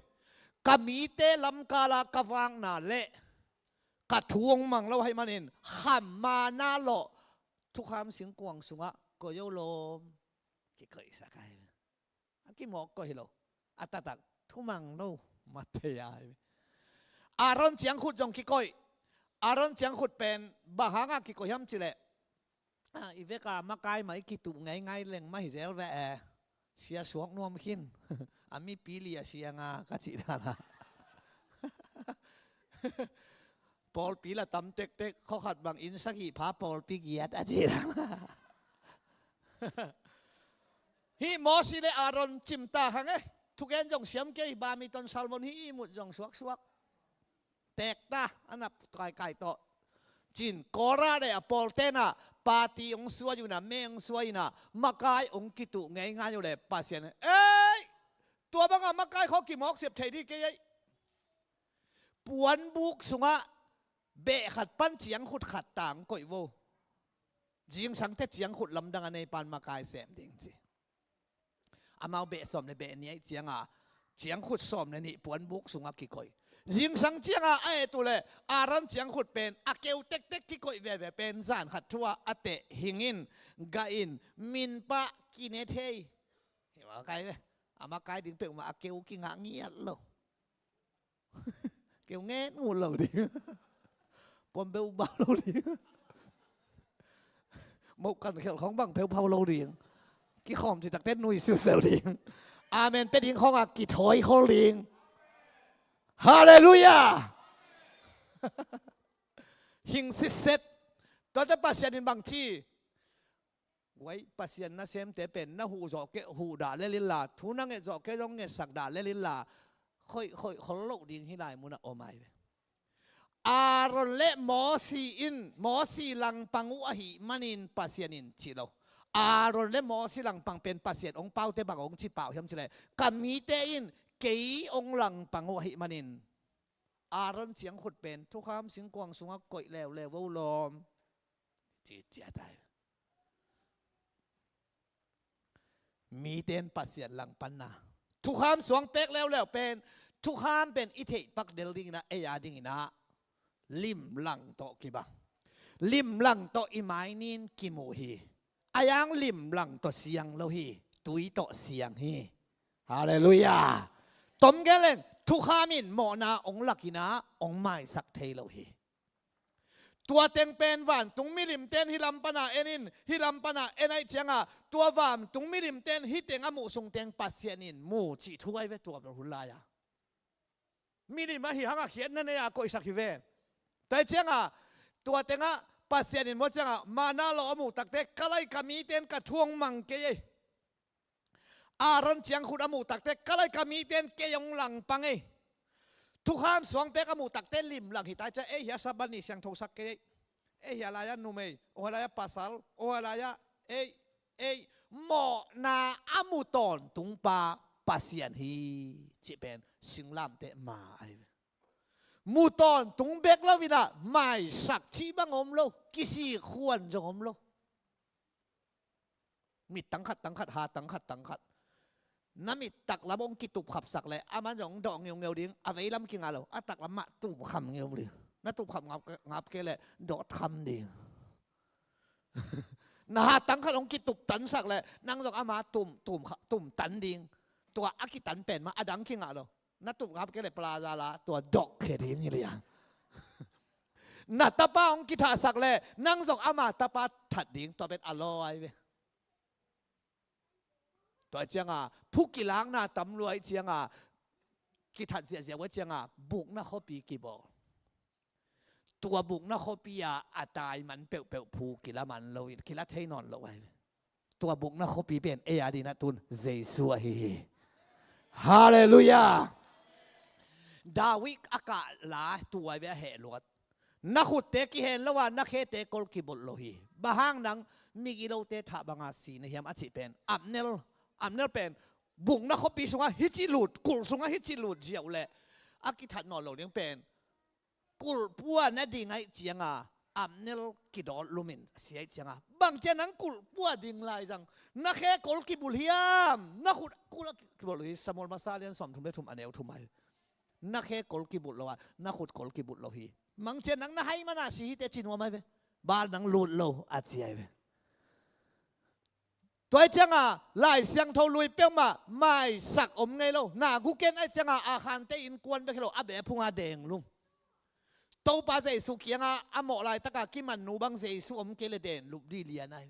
ka mite lamkala ka vakna le ka thu hong mang lo ahih manin kham manna lawh thukham singkuang sungah koih o lawm. Kikoihsak ai. A kimawk koih hi lo. A taktak thumang lo mat thei ai. Aaron ciangkhut zong kikoih. Aaron ciangkhut pen bang hanga kikoih hiam cileh, a, i veka makai mah i kituh ngeingai leng mah hi zel ve e. Sia suak nuam khin. A mipi li a sianga ka cih dana. Pawlpi la tam tektek, khua khat bang inn sagih pha pawlpi giat a cih dana. Hih Mosi le Aaron cimta hang e. Thugen zong siam kei, badminton, salmon hih i mut zong suaksuak. Tek ta, a nap kaikai tawh. Cin Kora le a pawlten ah party hong suai uh in a, meng hong suai in a, makai hong kituh ngeingai uh le Pasian, ei! Tua banga makai khawng kimawk siap thei dih kei ei. Puanbuk sungah beh khat pan ciangkhut khat tang koih vo. Zingsang teh ciangkhut lamdang a nei pan makai sem ding ci. Amau beh sawm le beh nih ahih cianga ciangkhut sawm le nih puanbuk sungah kikoih. Zingsang cianga a et uh leh Aaron ciangkhut pen a keu tektek kikoih veve pen zan khat thu-ah a teh hing in, gah in, min pah kine thei. Hi makai ve. A makai ding peuhmah a keu kingah ngiat lo. Keu nget ngut lo ding. Puan beuh bau lo ding. Moh kan khelh khawng bang pheuphau lo ding. Kikhawm citak teh nui siuseu ding. Amen pia ding khawngah kithawi khol ding. Halleluiah. Hing sitset. Tuate Pasian in bang ci? Guai, Pasian nasemte pen na huh zawh kei, huh dah lel inla, thu na nget zawh kei zong ngetsak dah lel inla, khoih khoih khol loh ding hih lai munah om ai ve. Aaron le Mosi in, Mosi langpang uh ahih manin Pasian in cih lo. Aaron le Mosi langpang pen Pasian hong paute bang hong ci pau hiam cileh, ka mite in kei hong langpang uh ahih manin Aaron ciangkhut pen thukham singkuang sungah koih leuleu vo lawm. Ci ciat ai. Mite in Pasian langpanna, thukham suang pek leuleu pen, thukham pen i theih pak del dingin ah, ei a dingin ah limlang tawh kibang. Limlang tawh i mai nin kimu hi. A yang limlang tawh siang lo hi. Tui tawh siang hi. Halleluiah. Tom gen leng, thukham in mawhna hong lak in ah hong maisak thei lo hi. Tua teng pen vantung milimte in hih lam pana en in, hih lam pana en ahih cianga, tua vantung milimte in hih teng a muh sung teng Pasian in mu cih thu ai ve tua bel hun lai-a. Milim ahi hanga khiatna nei-a koihsak hi ve. Tua ahih cianga, tua tengah Pasian in mu cianga, manna lawh a muh takte, ka lai ka mite in ka thu hong mang kei ei. Aaron ciangkhut a muh takte, ka lai ka mite in kei hong langpang ei. Thukham suang pek a muh takte limlang hi ta ei cia, ei hia Sabbath ni siangthosak kei ei. Ei hia lai-a numei, oh hia lai-a pasal, oh hia lai-a ei, ei, mawhna a mu tawntungpa Pasian hi cih pen singlamteh ma ai ve. Mu tawntung bek lo in ah maisak cih bang om lo, kisik huan zong om lo. Mit tangkhat tangkhat, ha tangkhat tangkhat. Na mit taklam hong kitupkhapsak leh aman zong hong dawh ngeungeu ding, a veilam kingah lo, a taklam mah tupkham ngeu ding. Na tupkhap ngap, ngap kei leh dawtkham ding. Na ha tangkhat hong kituptansak leh nang zong ama tum, tum, tumtan ding. Tua a kitan pen mah a dang kingah lo. Na tup ngap kei leh plaza la tua dawh khia ding hi liang. Na tapa hong kithahsak leh nang zong ama tapa that ding, tua pen a law ai ve. Tua cianga phu kilakna tam lua ahih cianga, kithat ziahziah uh ahih cianga bukna khuapi kibawl. Tua bukna khuapi-a a tai man peuhpeuh phu kila man lo in, kila thei nawn lo ai ve. Tua bukna khuapi pen ei a dingin ah tun Jesu ahi hi. Halleluiah. David a kah la tua ai ve a heh luat. Na khutte kihen lo a, na khete kol kibulh lo hi. Bang hang nang migilote thah banga si na hiam a cih pen Abner, Abner pen bukna khuapi sungah hih ci lut, kulh sungah hih ci lut ziau leh a kithat nawn lo ding pen kulh pua na ding ahih cianga Abner kidawt lumin sia ih cianga, bangcia nang kulh pua ding lai zang? Na khe kol kibulh hiam? Na khut kulh a kibulh uh hi. Samuel masa lian sawmthum le thum a neu thum ai. Na khe kol kibulh lo a, na khut kol kibulh lo hi. Bangcia nang na hai mana si hi teh ci nuam ai ve. Baal nang lut lo a ci ai ve. Tua ih cianga Lai Siangtho lui peuhmah maisak om ngei lo. Na guken ai cianga a khante innkuan bek hi lo, a beh phunga deng lum. Topa Jesu kianga a mawh laitaka kiman nu bang Jesu om kei le den lup di lian ai.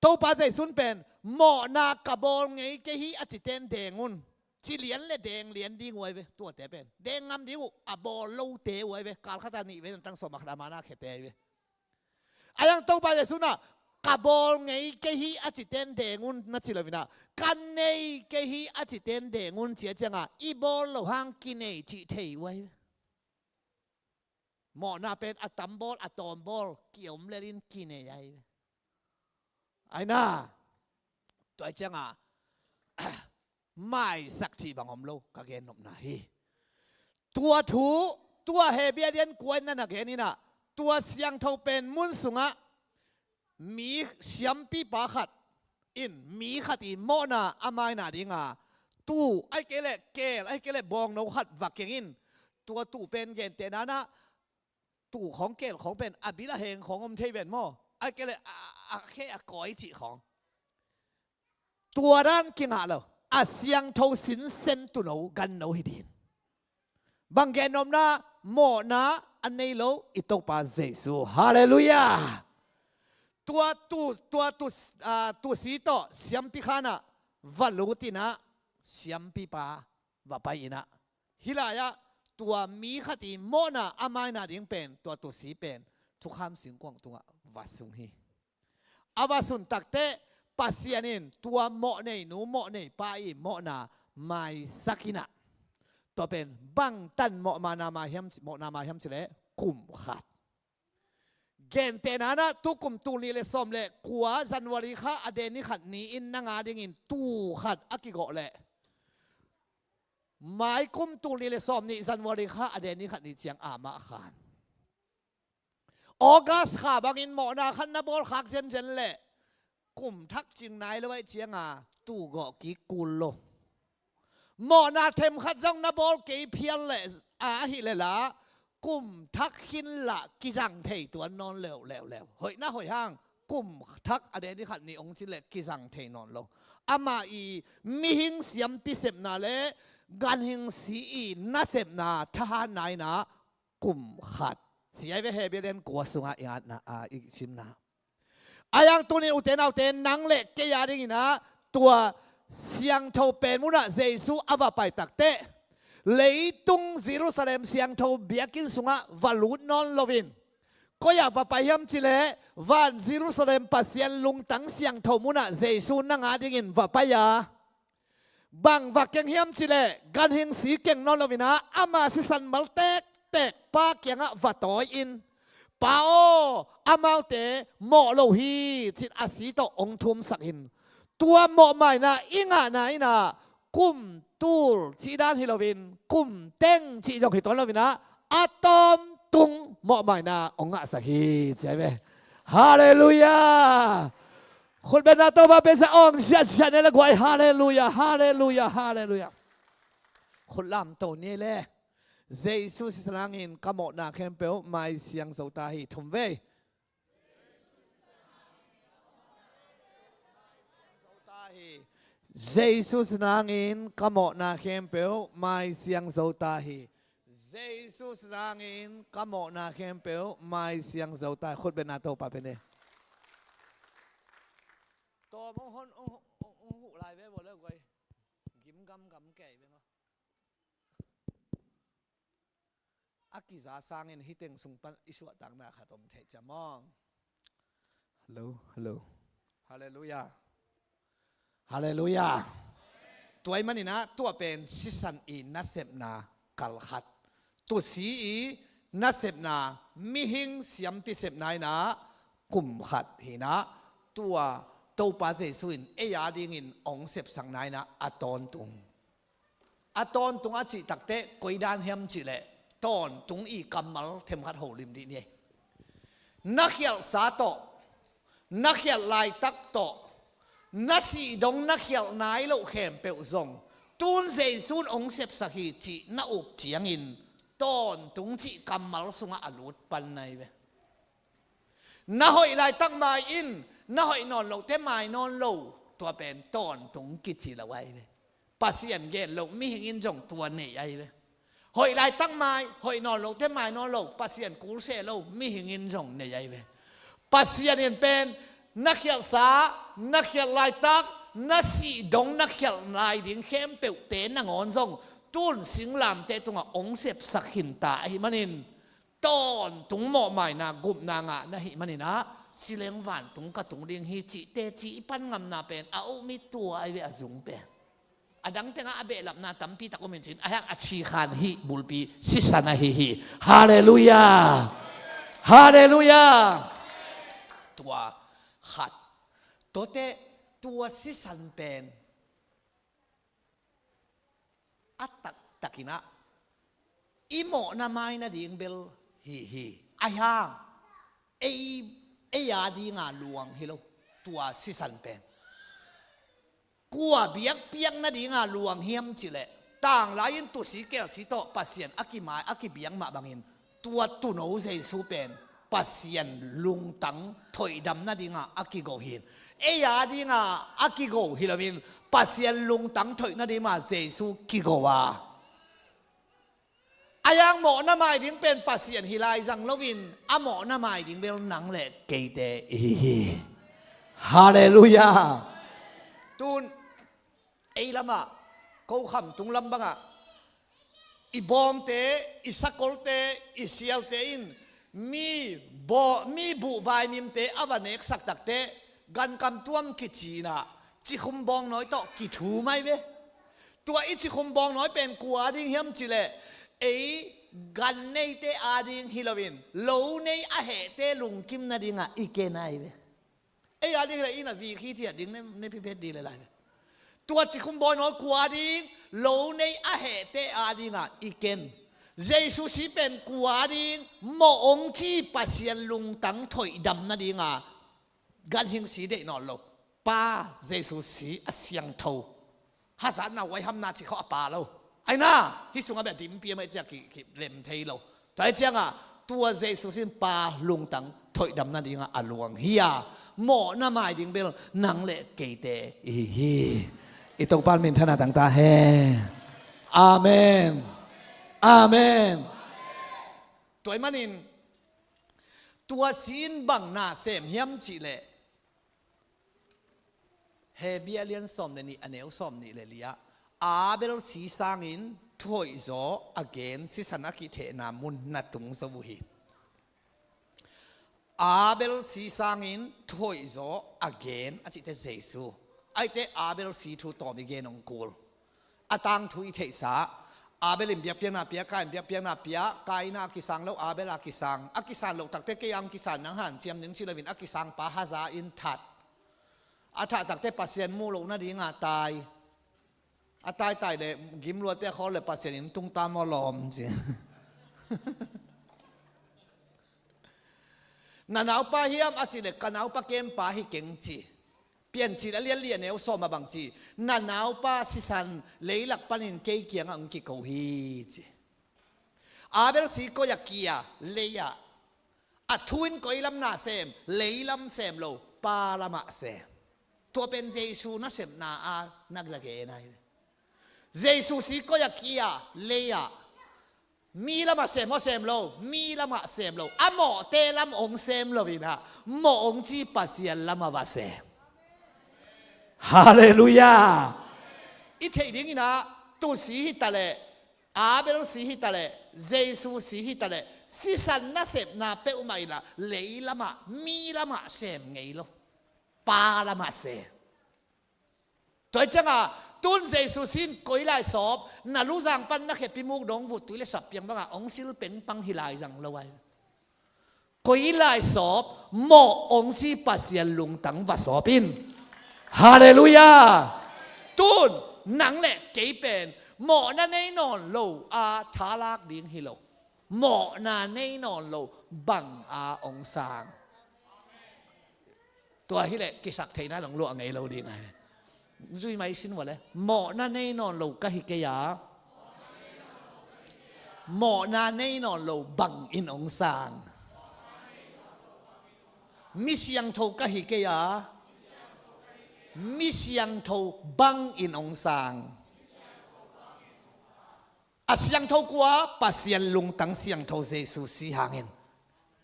Topa Jesu in pen mawhna ka bawl ngei kei hi a ci ten deng un. Ci lian le deng lian ding uh ai ve, tuate pen. Deng ngam ding uh a bawl lote uh ai ve. Kal khata nih ve, nantang sawm a khat a mana khete ai ve. Ayang Topa Jesu na, ka bawl ngei kei hi a ci ten deng un na ci lo vina, ka nei kei hi a ci ten deng un ci a cianga, i bawl lo hang kinei cih thei uh ai ve. Mawhna pen a tam bawl, a tawm bawl, ki-om lelin kinei ai ve. Ai na, tua ih cianga maisak cih bang om lo, ka gennopna hi. Tua thu, tua Hebru lian kua in na na gen ina, tua siangtho pen mun sungah mi siampipa khat in mi khat i mawhna a maina dinga tuu, ai kei le keel, ai kei le bawngno khat va keng in, tua tuu pen gentehna na, tuu khawng keel khawng pen a bil a heng khawng om thei ven maw? Ai kei le a, a, a khe a kawi cih khawng. Tua dan kingah lo, a siangtho sinsen tuuno ganno hi ding. Bang gennopna, mawhna a nei lo i Topa Jesu. Halleluiah. Tua tu, tua tu, ah, tuusi tawh siampi khanah va lut inah siampipa va pai inah, hih lai-ah tua mi khat i mawhna a maina ding pen, tua tuusi pen thukham singkuang tungah va sung hi. A va sun takteh Pasian in tua mawhnei nu mawhnei pa i mawhna maisak inah, tua pen bangtan mawhna mai hiam, mawhna mai hiam cileh kum khat. Gentehna nah, tukum tul nih le sawm le kua January kha a den ni khat ni-in nang a dingin tuu khat a kigawh leh, mai kum tul nih le sawm nih January kha a den ni khat ni ciang amah khan August kha bangin mawhna khat na bawl khak zenzen leh kum thak cing nai lo ahih cianga tuu gawh kik kul lo. Mawhna themkhat zong na bawl kei phial leh, a, ahih leh lah kum thak khin lah kizang thei tuan nawn leuleu. Hoih na hoih hang kum thak a den ni khat ni ong cin leh kizang thei nawn lo. Amah i mihing siampi sepna le ganhing si i nasepna thahatna inah kum khat. Ci ai ve, Hebru lian kua sungah i atna, a, i simna. Ayang tuni ute naute, nang le kei a dinginah tua siangtho pen munah Jesu a va pai takteh, leitung Jerusalem siangtho biakinn sungah va lut nawn loin, koi-ah va pai hiam cileh, van Jerusalem Pasian lungtang siangtho munah Jesu nang a dingin va pai a, bang va keng hiam cileh, ganhing si keng nawn loinah ama sisan mal tektek pa kiangah va tawi-in, Pa aw, amaute mawh lo hi, cin a si tawh ong thumsak in. Tua mawhmaina i ngahna inah kum tul cih dan hi loin, kum teng cih zong hi tuan loinah, a tawntung mawhmaina ong ngahsak hi, ci ai ve. Halleluiah. Khutbetna Topa pensa ong siatsiat ne le guai. Halleluiah, halleluiah, halleluiah. Khut lamto ne le. Jesu sisan hangin ka mawhna khempeuh maisiang zo ta hi. Thum vei. Jesu sisan hangin ka mawhna khempeuh maisiang zo ta hi. Jesu sisan hangin ka mawhna khempeuh maisiang zo ta hi. Khutbetna Topa pe ne. Tawm hong hon, hong, hong, hong huh lai ve baw le guai. Gim gam gam kei ve maw. A kiza sangin hih teng sung pan i suahtakna khat om thei ciam maw? Hello, hello. Halleluiah. Halleluiah. Tua ahih maninah tua pen sisan i nasepna kal khat. Tuusi i nasepna, mihing siampi sepna inah kum khat hinah, tua Topa Jesu in ei a dingin ong sepsakna inah a tawntung. A tawntung a cih takteh koi dan hiam cihleh, tawntung i kammal themkhat holim dih ni. Na khialhsa tawh, na khialh laitak tawh, na sih dong na khialh nai loh khempeuh zong tun Jesu in hong sepsak hi cih na up ciangin tawntung cih kammal sungah a lut pan na hi ve. Na hoih laitak mai in, na hoih nawn lote mai nawn lo, tua pen tawntung kici lo ahi ve. Pasian gen loh mihing in zong tua nei ahi ve. Hoih laitak mai, hoih nawn lote mai nawn lo, Pasian kul se lo mihing in zong nei ahi ve. Pasian in pen na khialhsa, na khialh laitak, na sih dong na khialh nai ding khempeuhte nangawn zong tun singlamteh tungah hong sepsak khinta ahih manin, tawntung mawhmaina gupna ngah na hih manin ah, si leng vantung ka tung ding hi cih teci i pan ngamna pen a um hi tua ahi ve, a zung pen. A dang tengah a behlapna tampi tak om in cin, a hiang a cikhan hih bulpi sisan ahi hi. Halleluiah. Halleluiah. Tua khat. Tuate, tua sisan pen a taktakin ah i mawhna mai nading bel hi hi. A hiang ei, ei a dinga luang hi lo, tua sisan pen. Kua biakpiak nadinga luang hiam cih leh, tanglai in tusi kelsi tawh Pasian a kimai, a kibiak mah bangin, tua tuuno Jesu pen Pasian lungtang thoihdam nadinga a kigo hi. Ei a dinga a kigo hi loin, Pasian lungtang thoih nadinga Jesu kigo a. A hiang mawhna mai ding pen Pasian hi lai zang loin, a mawhna mai ding bel nang le keite i hi hi. Halleluiah. Tun ei lamah, ko khamtung lam bangah, i bawngte, i sakolte, i sialte in mi baw-, mi buh vaimimte a va neksak takteh, gankam tuam kici-in ah cikhum bawngnawi tawh kithum ahi ve. Tua i cikhum bawngnawi pen kua a ding hiam cih leh, ei gan neite a ding hi loin, lo nei a hehte lungkim nadingah i ken ahi ve. Ei a ding hi leh inn a vik hithiat ding ne, ne pipet ding le lai ve. Tua cikhum bawngnawi kua a ding, lo nei a hehte a dingah i ken. Jesu si pen kua a ding, mawh hong ci Pasian lungtang thoihdam nadinga ganhing si deih nawn lo, Pa Jesu si a siangtho, hazatna, huaihamna cih khawng a pa lo. Aina, hih sungah bia dim piam ahi ciang ki, kilem thei lo. Tua ahi ciangah, tua Jesu si in Pa lungtang thoihdam nadingah a luang hi a, mawhna mai ding bel nang le keite i hi hi. I Topa min thangvahna tang ta hen. Amen. Amen. Tua ahih manin, tua si in bang na sem hiam cih leh, Hebru a lian sawm le nih, a neu sawmnih le li-ah, Abel si sangin thuhoihzaw a gen sisan a kithehna mun na tung zo uh hi. Abel si sangin thuhoihzaw a gen a cihte Jesu. Ahih teh Abel si thu tawm i gen hong kul. A tangthu i theihsa, Abel in biakpiakna pia, Kain in biakpiakna pia, Kain a kisang lo, Abel a kisang. A kisan loh takteh kei a hong kisan nang hanciam ning ci loin a kisang pa haza in that. A thah takteh Pasian muh loh nadinga tai. A taitai le gim luatte a khawl le Pasian in tung ta maw lawm ci. Na naupa hiam a cih leh ka naupa kempa hi keng ci. Piancil a lian li a neu sawm ah bang ci, na naupa sisan leilak panin kei kiangah hong kiko hi ci. Abel si koi ah kia, lei ah. A thu in koi lam na sem, lei lam sem lo, Pa lamah sem. Tua pen Jesu nasepna a na gen ahi. Jesu si koi ah kia, lei ah. Mi lamah sem maw, sem lo, mi lamah sem lo. A mawhte lam hong sem lo in ah, mawh hong ci Pasian lamah va sem. Halleluiah. I theih dingin ah, tu si hi ta leh, Abel si hi ta leh, Jesu si hi ta leh, sisan nasepna peuhmah in ah, lei lamah, mi lamah sem ngei lo. Pa lamah sem. Tua hi ciangah, tun Jesu si in koi lai sawp, na luzang pan na khepi muk dong vut tui le sap piang bangah hong sil pengpang hi lai zang lo ahi. Koi lai sawp, mawh hong ci Pasian lungtang va sawp in. Halleluiah. Tun nang le kei pen mawhna nei nawn lo a thalak ding hi lo. Mawhna nei nawn lo bang a ong sang. Tua hileh kisak theihna dong luah ngei lo ding a. Zui mai sin vua le. Mawhna nei nawn lo ka hi kei a, mawhna nei nawn lo bang in ong sang. Mi siangtho ka hi kei a, mi siangtho bang in ong sang. A siangtho kua? Pasian lungtang siangtho Jesu si hangin.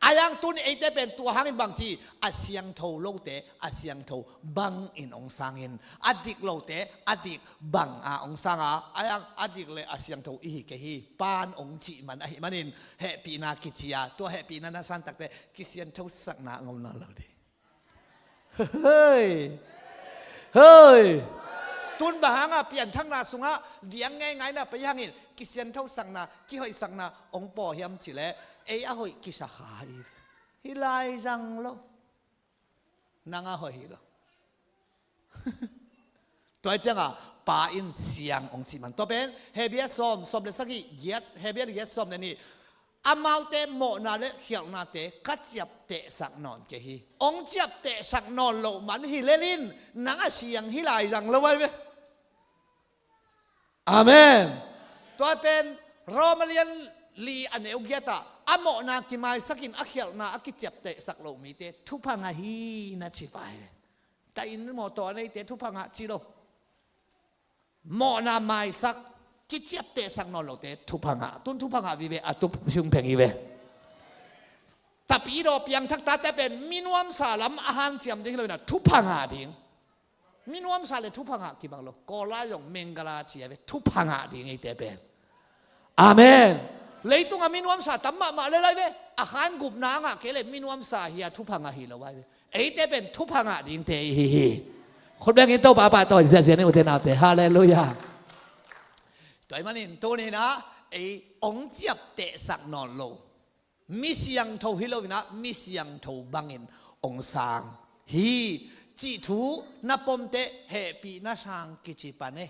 A yang tun eite pen tua hangin bang ci, a siangtho lote a siangtho bang in ong sangin, a dik lote a dik bang a ong sanga, a yang a dik le a siangtho i hi kei hi. Pan ong cih man ahi manin hehpihna kici a, tua hehpihna na san takte kisianthosakna ngom nawn lo ding. Hei. Hei. Tun bang hanga pianthakna sungah diang ngeingaina pei hangin kisianthosakna, kihoihsakna ong paw hiam cileh, ei a hoih kisa kha hi. Hi lai zang lo. Nang a hoih hi lo. Tua hi cianga Pa in siang ong cih man. Tua pen Hebrew sawm, sawm le sagih, giat, Hebrew giat sawm le nih. Amaute mawhna le khialhnate ka ciaptehsak nawn kei hi. Ong ciaptehsak nawn loh man hi lelin nang a siang hi lai zang lo ai ve. Amen. Tua pen Roma lian li a neu giatah a mawhna kimaisakin a khialhna a kiciaptehsak loh mite thupha ngah hi na ci pai ve. Ka inn mawtaw a neite thupha ngah ci lo. Mawhna maisak, kiciaptehsak nawn lote thupha ngah. Tun thupha ngah vive, a tup siung pheng hi ve. Tapidaw piangthak tate pen minuamsa lam a hanciam ding hi lo inah thupha ngah ding. Minuamsa le thupha ngah kibang lo. Kawl lai zong mengala ci a ve, thupha ngah ding eite pen. Amen. Leitunga minuamsa tam mahmah le lai ve. A khan gupna ngah kei le minuamsa hi a thupha ngah hi lo ai ve. Eite pen thupha ngah dingte i hi hi. Khut bengin Topa pahtawi ziahziah ni ute naute. Halleluiah. Tua ahih manin tuninah ei ong ciaptehsak nawn lo. Mi siangtho hi loinah mi siangtho bangin ong sang hi. Cih thu na pomte hehpihna sang kici pan e.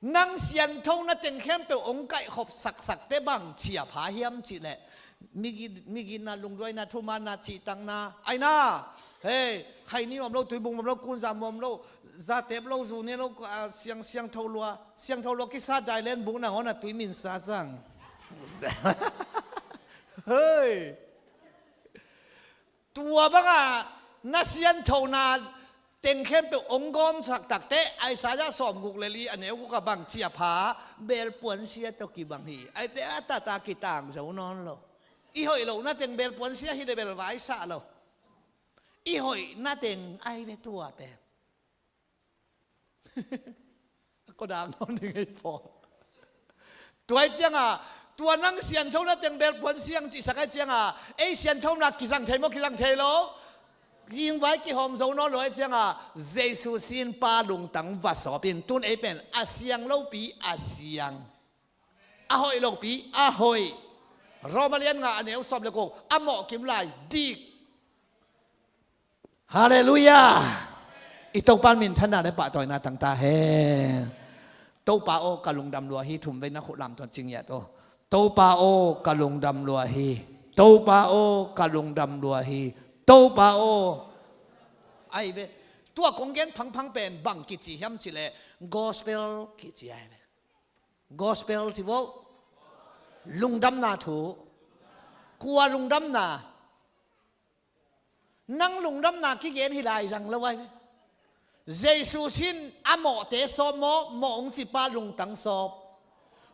Nang sianthona teng khempeuh ong kaihkhop saksakte bang ciapha hiam cihleh, migi-, migitna, lungduaina, thumaanna, cihtakna, aina, hei, khaini om lo, tuibung om lo, kunza om lo, zatep lo, zune lo, ah, siang, siangtho lua, siangtho lua kisa dailen buk nangawn a tui minsa sang. Hei. Tua banga na sianthona teng khempeuh ong gawmsak takte, Isaiah sawmguk le li a neu guk a bang ciapha, belpuan sia tawh kibang hi. Aite a tata kitang zo nawn lo. I hoih lohna teng belpuan sia hi le bel vaisah lo. I hoihna teng ai ve tua pen. Ko dang nawn ding ei pawl. Tua ai cianga, tua nang sianthona teng belpuan siang cihsak ai cianga, ei sianthona kizang thei maw, kizang thei lo? Kingvai kihawm zo nawn lo ai cianga, Jesu sin Pa lungtang va sawpin, tun ei pen a siang lopi a siang. A hoih lopi a hoih. Roma lian nga a neu sawm le kuk, a mawh kim lai dik. Halleluiah. I Topa minthanna le pahtawina tangta hen. Topa aw ka lungdam lua hi, thumvei na khut lamtuan cingiat aw. Topa aw ka lungdam lua hi. Topa aw ka lungdam lua hi. Topa aw. Ai ve. Tua kong gen phangphang pen bang kici hiam cileh, gospel kici ai ve. Gospel ci vo. Lungdamna thu. Kua lungdamna? Nang lungdamna kigen hi lai zang lo ai. Jesu sin a mawhte sawp maw, mawh ong cipa lungtang sawp.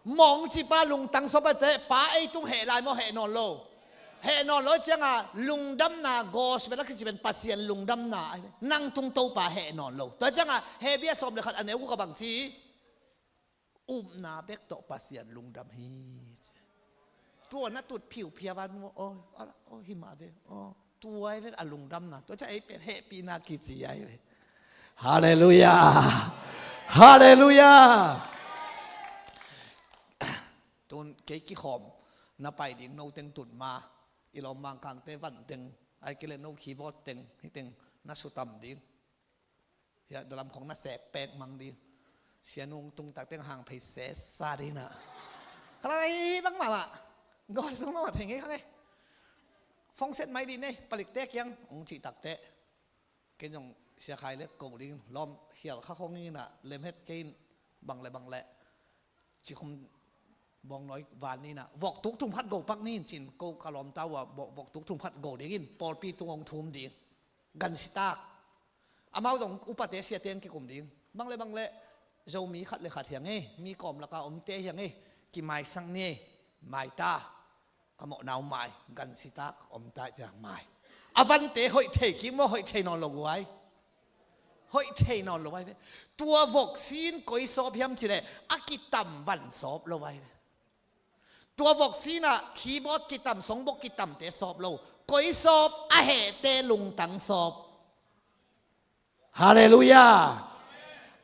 Mawh ong cipa lungtang sawp ate, Pa ei tung heh lai maw, heh nawn lo? Heh nawn lo cianga lungdamna, gospel a kici pen Pasian lungdamna ai. Nang tung Topa heh nawn lo. Tua cianga Hebrew sawm le khat a neu guk a bang ci. Upna bek tawh Pasian lungdam hi, ci. Tua na tut phiuphiau van mu, aw, ala, aw, hi mah ve, aw, tua ai ve a lungdamna, tua ciah ei pen hehpihna kici ai ve. Halleluiah. Halleluiah. Tun kei kikhawm na pai ding no teng tun ma, i lawm Mangkangte van teng, ai kile no keyboard teng, hi teng na sutam ding. Hia dalam khong na sek pek mang ding. Sianung tung tak teng hang phei sesa ding na. Kala hi bang mahmah. Gospel mahmah thei ngei kha ngei. Phone set mai dih nei, palikte kiang hong cih takteh, ken zong Sia Khai le ko ding, lawm khial kha khong in ah, lem het kei in, bang le bang le, cikhum bawngnawi van ni in ah, vok tuk thum khat go pak ni in cin, ko ka lawmta uh a, vok, vok tuk thum khat go ding in, pawlpi tung hong thum ding. Gansitak. Amau zong upate siate in kikum ding. Bang le bang le, Zomi khat le khat hiang ei, mi kawm laka omte hiang ei, kimaisak ni ei, maita. Ka mawhna uh mai, gansitak om ta cia mai. A vante hoih thei kik maw, hoih thei nawn lo guai. Hoih thei nawn lo ai ve. Tua vok sin koi sawp hiam cileh, a kitam van sawp lo ai ve. Tua vok sinah keyboard kitam, songbok kitamte sawp lo. Koi sawp, a hehte lungtang sawp. Halleluiah.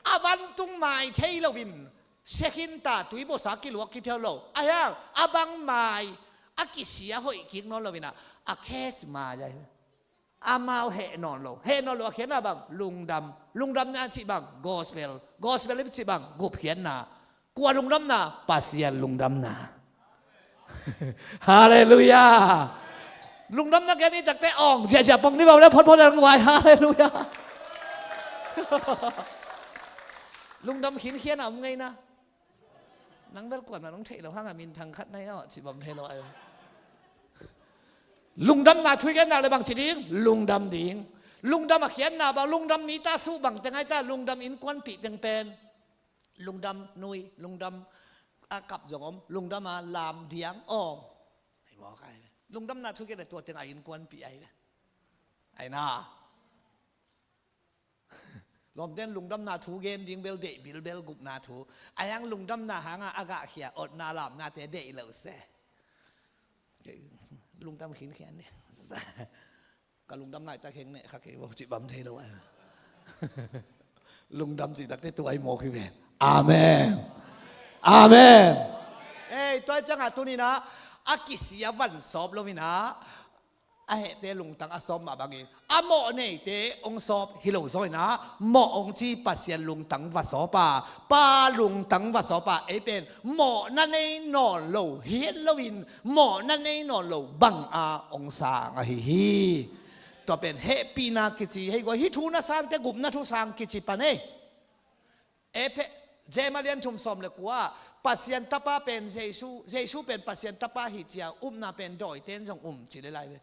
A vantung mai thei loin, sekhin ta tui bosa kiluak kitheu lo. A hiang, a bang mai, a kisia hoih kik nawn loin ah, a case mai ai. Amau heh nawn lo. Heh nawn lo a khiatna bang, lungdam. Lungdamna cih bang, gospel. Gospel i cih bang, gupkhiatna. Kua lungdamna, Pasian lungdamna. Halleluiah. Lungdamna gen i takte awng ziahziah pong ni bau le photphot ang uai. Halleluiah. Lungdam khinkhian a om ngeina. Nang bel kuan mah nong theih lo hang a, minthang khat nai aw cih bang thei lo ai. Lungdamna thu i genna le bang ci ding, lungdam ding. Lungdam a khiatna bang, lungdam mi ta suh bang teng ai ta, lungdam innkuanpih teng pen. Lungdam nui, lungdam a kap zong om, lungdam a lam diang om. Ai mawk ai ve. Lungdamna thu gen le tua teng a innkuanpih ai ve. Ai na. Lawmten lungdamna thu gen ding bel deih bilbel gupna thu. A hiang lungdamna hanga a gahkhia otna lamnate deih lo se. Lungdam khinkhian ni. Ka lungdam laitak heng neh kha kei vo cih bam thei lo a. Lungdam cih takte tua i mawk hi ve. Amen. Amen. Ei, tua i ciangah tuninah a kisia van sawp loinah a hehte lungtang a sawp mah bangin a mawh neite hong sawp hi lo zaw inah mawh hong ci Pasian lungtang va sawp a, Pa lungtang va sawp a, ei pen mawhna nei nawn lo hi het loin mawhna nei nawn lo banga hong sang ahi hi. Tua pen hehpihna kici hei guai, hih thu na sangte gupna thu sang kici pan ei. Ephe-, Jem a lian thum sawm le kua, Pasian Tapa pen Jesu, Jesu pen Pasian Tapa hi cia upna pen dawite in zong um ci le lai ve.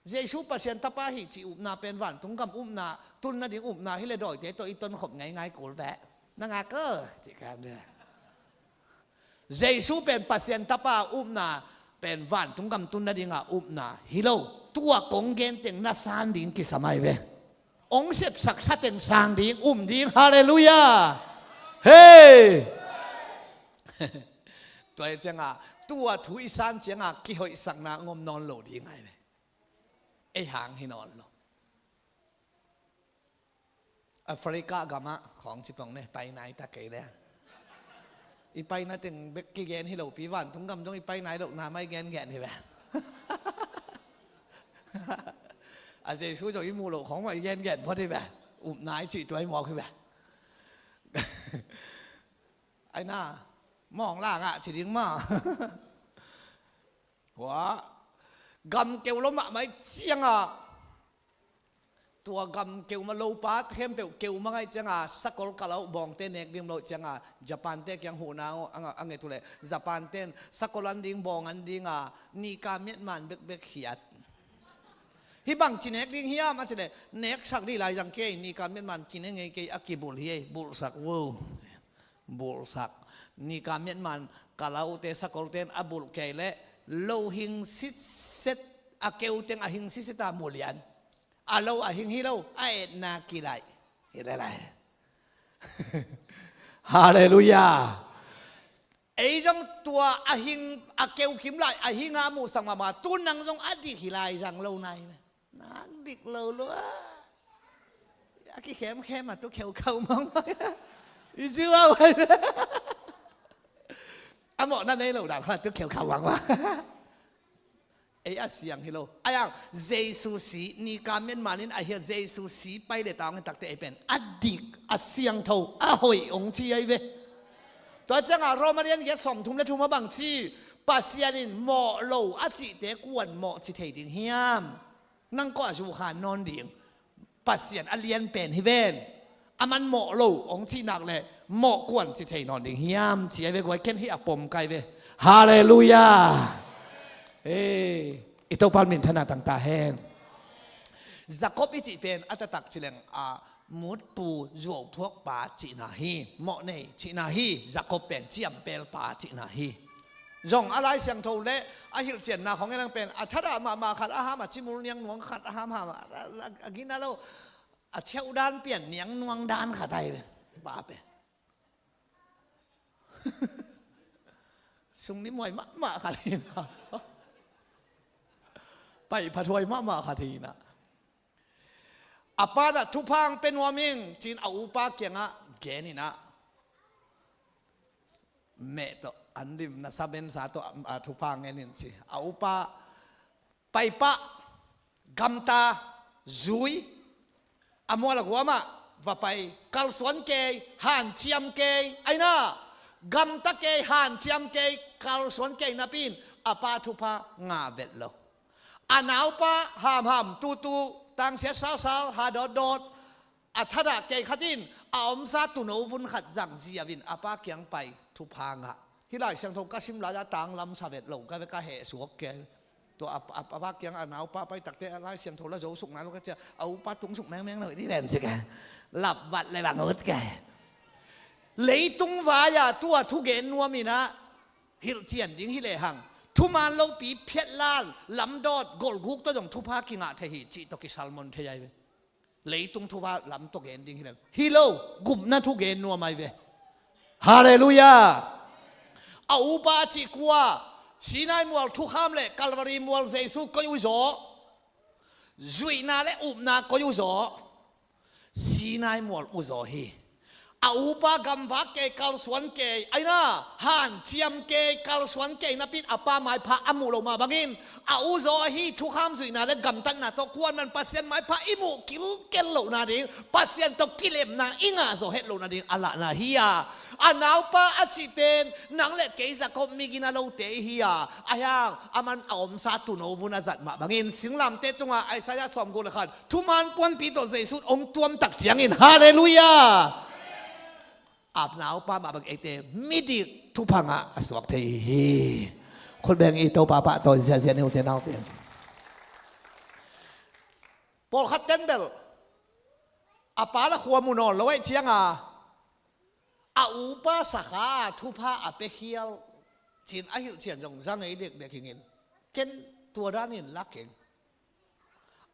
Jesu Pasian Tapa hi cih upna pen vantung gam upna, tun nading upna hi le dawite tawh i tonkhop ngeingai kul veh. Na ngak o, cih ka le. Jesu pen Pasian Tapa upna pen vantung gam tun nadinga upna hi lo. Tua kong gen teng na san ding kisam ai ve. Hong sepsak sa teng sang ding, um ding, halleluiah. Hei! Tua hi cianga, tua thu i san cianga kihoihsakna ngom nawn lo ding ai ve. Ei hang hi nawn lo. Africa gamah khawng cipong ne, pai nai ta kei le. I paina teng bek kigen hi lopi, vantung gam zong i pai nai lohna mah i gengen hi ve. A Jesu zong i muh loh khawng mah i gengen phot hi ve. Upna i cih tua i mawk hi ve. Aina, mawng la ngah ci ding mah. Hua, gam keu lo mahmah i cianga. Tua gam keu ma lopa khempeuh keu ma ngai cianga, sakol kalau bawngte nek dim lo cianga, Japan te kiang huhna a nge, a nge tu le, Japan ten sakol an ding, bawng an dinga, nika miatman bekbek hiat. Hih bang ci nek ding hiam a ci le, neksak dih lai zang kei, nika miatman kine ngei kei a kibulh hi ei, bulhsak vo. Bulhsak. Nika miatman kalaute sakolten a bulh kei leh, lo hing sitset a keu teng a hing sitseta mulian. A lo a hing hi lo, a etna kilaih. Hi le lai. Halleluiah. Ei zong tua a hing a keu kim lai, a hinga muhsak mahmah, tu nang zong a dik hi lai zang lo nai. Nak dik lo lua. A kikhemkhem a tu kheukhau mangmang. I cu a vai. A mawhna nei lo dan kha tu kheukhau mangmang. Ei a siang hi lo. A yang Jesu si, nika miatman in a hiat Jesu si pai le tawng in takte ei pen a dik, a siangtho, a hoih hong ci ai ve. Tua ciangah Roma lian giat sawmthum le thum ah bang ci, Pasian in mawh lo a cihte kuan mawh ci thei ding hiam? Nang kua zu khan nawn ding? Pasian a lian pen hi ven. A man mawh lo hong cih nak leh mawh kuan ci thei nawn ding hiam? Ci ai ve guai, ken hih a pom kai ve. Halleluiah. Ei, i Topa min thana tangta hen. Jacob i cih pen a taktak ci leng a mutpu zuauphuak pa cihna hi, mawh nei cihna hi. Jacob pen ciampel pa cihna hi. Zong a Lai Siangtho le a hilhcianna khong en ang pen a thadah mahmah khat a ham, a cimul niang nuang khat a hamham, a, a, a gina lo, a thiauh dan pian niang nuang dan khat ai pen. Ba pen sung nim huai mahmah khat hi na. Paih phat huai mahmah khat hi na. A pa na thupha hong pia nuam ing ci-in a upa kiangah gen in ah, meh tawh an dim na sabensa tawh a, a thupha ngen in ci. A upa paipah, gamta, zui, a mual a guam ah va pai, kalsuan kei, hanciam kei, ai na, gamta kei, hanciam kei, kalsuan kei napi in a pa thupha ngah vet lo. A naupa hamham tutu, tangsiat salsal, ha dawtdawt, a thadah kei khat in a omsa tuuno vun khat zang ziau in a pa kiang pai thupha ngah. Hih Lai Siangtho ka sim lai-ah tanglam sa vet lo ka ve, ka heh suak kei. Tua a, a, a pa kiang a naupa pai takte a Lai Siangtho la zo suk nai lo ka cia, a upa tung suk mengmeng lo hi di ven ci kei. Lap vat le bang ut kei. Leitung vai-a tua thugen nuam in ah hilhcian ding hi lehang, thuman lopi phiatlan, lamdawt, golhguk tawh zong thupha kingah thei hi cih tawh kisalmon thei ai ve. Leitung thupha lam tawh gen ding hi leng hi lo, gupna thugen nuam ai ve. Halleluiah. A upa a cih kua, Sinai mual thukham le Calvary mual Jesu koi uh zaw, zuihna le upna koi uh zaw, Sinai mual uh zaw hi. A upa gamvak kei, kalsuan kei, ai na, hanciam kei, kalsuan kei napi in a pa maipha a muh loh mah bangin a uh zaw ahi thukham zuihna le gamtatna tawh kuaman Pasian maipha i muh kilkel lohna ding, Pasian tawh kilemna i ngah zaw het lohna ding a lahna hi a, a naupa a cih pen nang le kei Jacob migina lote i hi a, a hiang a man a omsa tuuno vun a zat mah bangin singlamteh tungah Isaiah sawmguk le khat thuman puanpi tawh Jesu hong tuam tak ciangin, halleluiah, a naupa mah bang eite midik thupha ngah a suak thei hi. Khut beng i Topa pahtawi ziahziah ni ute naute. Pawlkhat ten bel a pa la khua mu nawn lo ahih cianga a upa sakha thupha a pia khial ci-in a hilhcian zong za ngei dekdek hi ing. Ken tua danin la keng.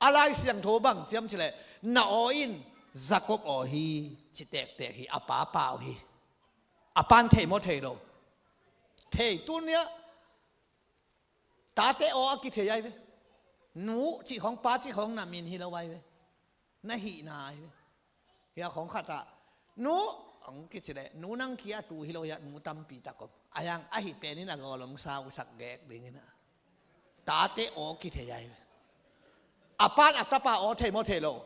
A Lai Siangtho bang ciam cileh, na aw in Jacob aw hi ci tektek hi, a pa pa aw hi. A pan thei maw thei lo? Thei. Tun-ah tate aw a kithei ai ve. Nu cih khong pa cih khong na min hi lo ai ve. Na hihna ai ve. Hia khong khatah nu hong kici leh nu nang kia tu hi lo, hia nu tampi tak om. A hiang ahi penin a gawl hong sausak gek dingin a tate aw kithei ai ve. A pan a tapa aw thei maw thei lo?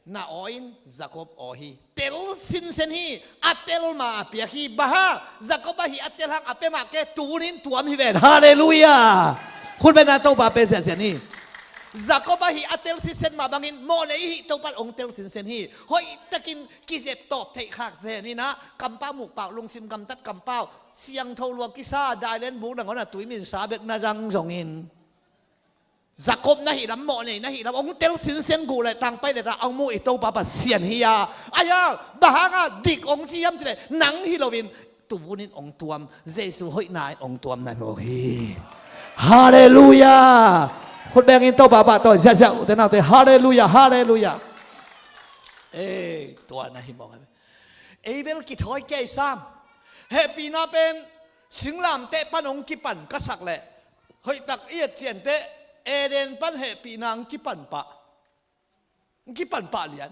Na aw in Jacob aw hi. Tel sinsen hi. A tel ma a piak hi. Bang hang? Jacob ahi a tel hang a pia mah kei, tunin tuam hi ven. Halleluiah. Khut beng a Topa pe ziahziah ni. Jacob ahi a tel sinsen mah bangin mawh nei i hih Topa hong tel sinsen hi. Hoihtakin kizep tawp theih khak zen in ah kampau mukpau lungsim gamtat kampau siangtho lua kisa dailen buk nangawn a tui minsa bek na zang zongin Jacob na hih lam, mawh nei na hih lam hong tel sinsen guh le tangpai le ta hong mu i Topa Pasian hi a. Ai-a, bang hanga dik hong ci hiam cileh nang hi loin tunin hong tuam, Jesu hoihna in hong tuam na hi. Halleluiah. Khut bengin Topa pahtawi ziahziah ute naute. Halleluiah, halleluiah. Ei, tua na hi mawk. Ei bel kithawi kei sam. Hehpihna pen singlamteh pan hong kipan ka sak leh hoihtak i etcianteh Eden pan hehpihna hong kipan pah. Hong kipan pah lian.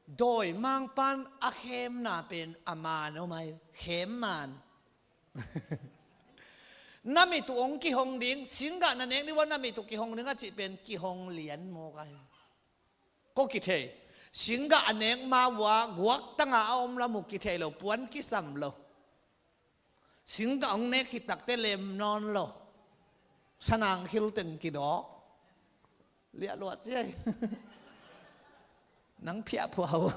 Dawimangpa'n a khemna pen a man om ai, khem man. Na mit uh hong kihong ding, singgah na nek ni ua na mit uh kihong ding a cih pen kihong lian mawk ai. Ko kithei. Singgah a nek ma uh a guaktanga a om lam uh kithei lo, puan kisam lo. Singgah hong nek khit takteh lem nawn lo. Sanang khil teng kidawk. Liahluat ciai. Nang phiahphuah uh.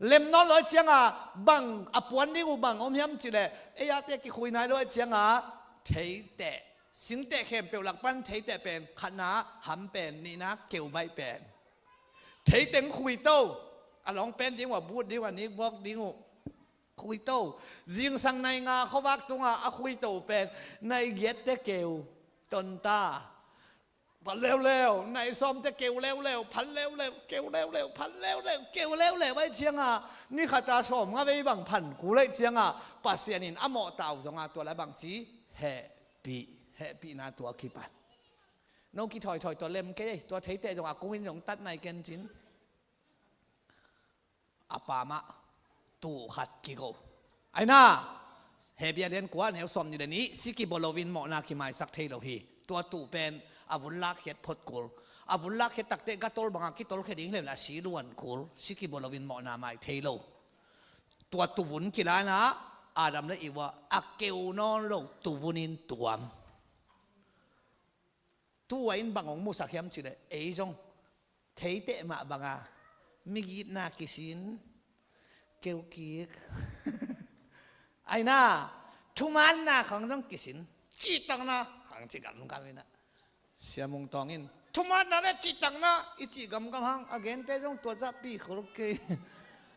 Lem nawn lo ahih cianga bang a puan ding uh bang om hiam cihleh, ei ate kikhui nai lo ahih cianga theiteh, singteh khempeuh lak pan theiteh pen khatna ham pen, nihna keu baih pen. Theiteng khuito, a lawng pen ding uh, a but ding uh, a nikbawk ding uh. Khuito. Zingsang nai nga khuavak tungah a khuito pen nai giatte keu, tonta. Phan leuleu, nai sawmte keu leuleu, phan leuleu, keu leuleu, phan leuleu, keu leuleu ahih cianga ni khata sawmnga vei bang phan kul ahih cianga Pasian in a mawhta uh zonga tua la bangci hehpih, hehpihna tua kipan. No kithoithoi tua lem kei, tua theiteh zong a kungin zong tat nai ken cin. A pamah tuh khat kigo. Aina, Hebru a lian kua, neu sawm nih le nih, si kibawl loin mawhna kimaisak thei lo hi. Tua tuh pen a vun lakkhiat phot kul. A vun lakkhiat takteh gatol banga kitolkhia ding hi leh a si luan kul. Si kibawl loin mawhna mai thei lo. Tua tuh vun kilaina Adam le Eva a keu nawn lo tuh vunin tuam. Tua in bang hong musak hiam cihleh, ei zong theiteh mah banga migitna kisin, keukik. Aina, thumaanna khong zong kisin, cihtakna khong ci gamgam inah. Sia Mung Tawng in thumaanna le cihtakna i cih gamgam hang, a gente zong tua zahpi khol kei.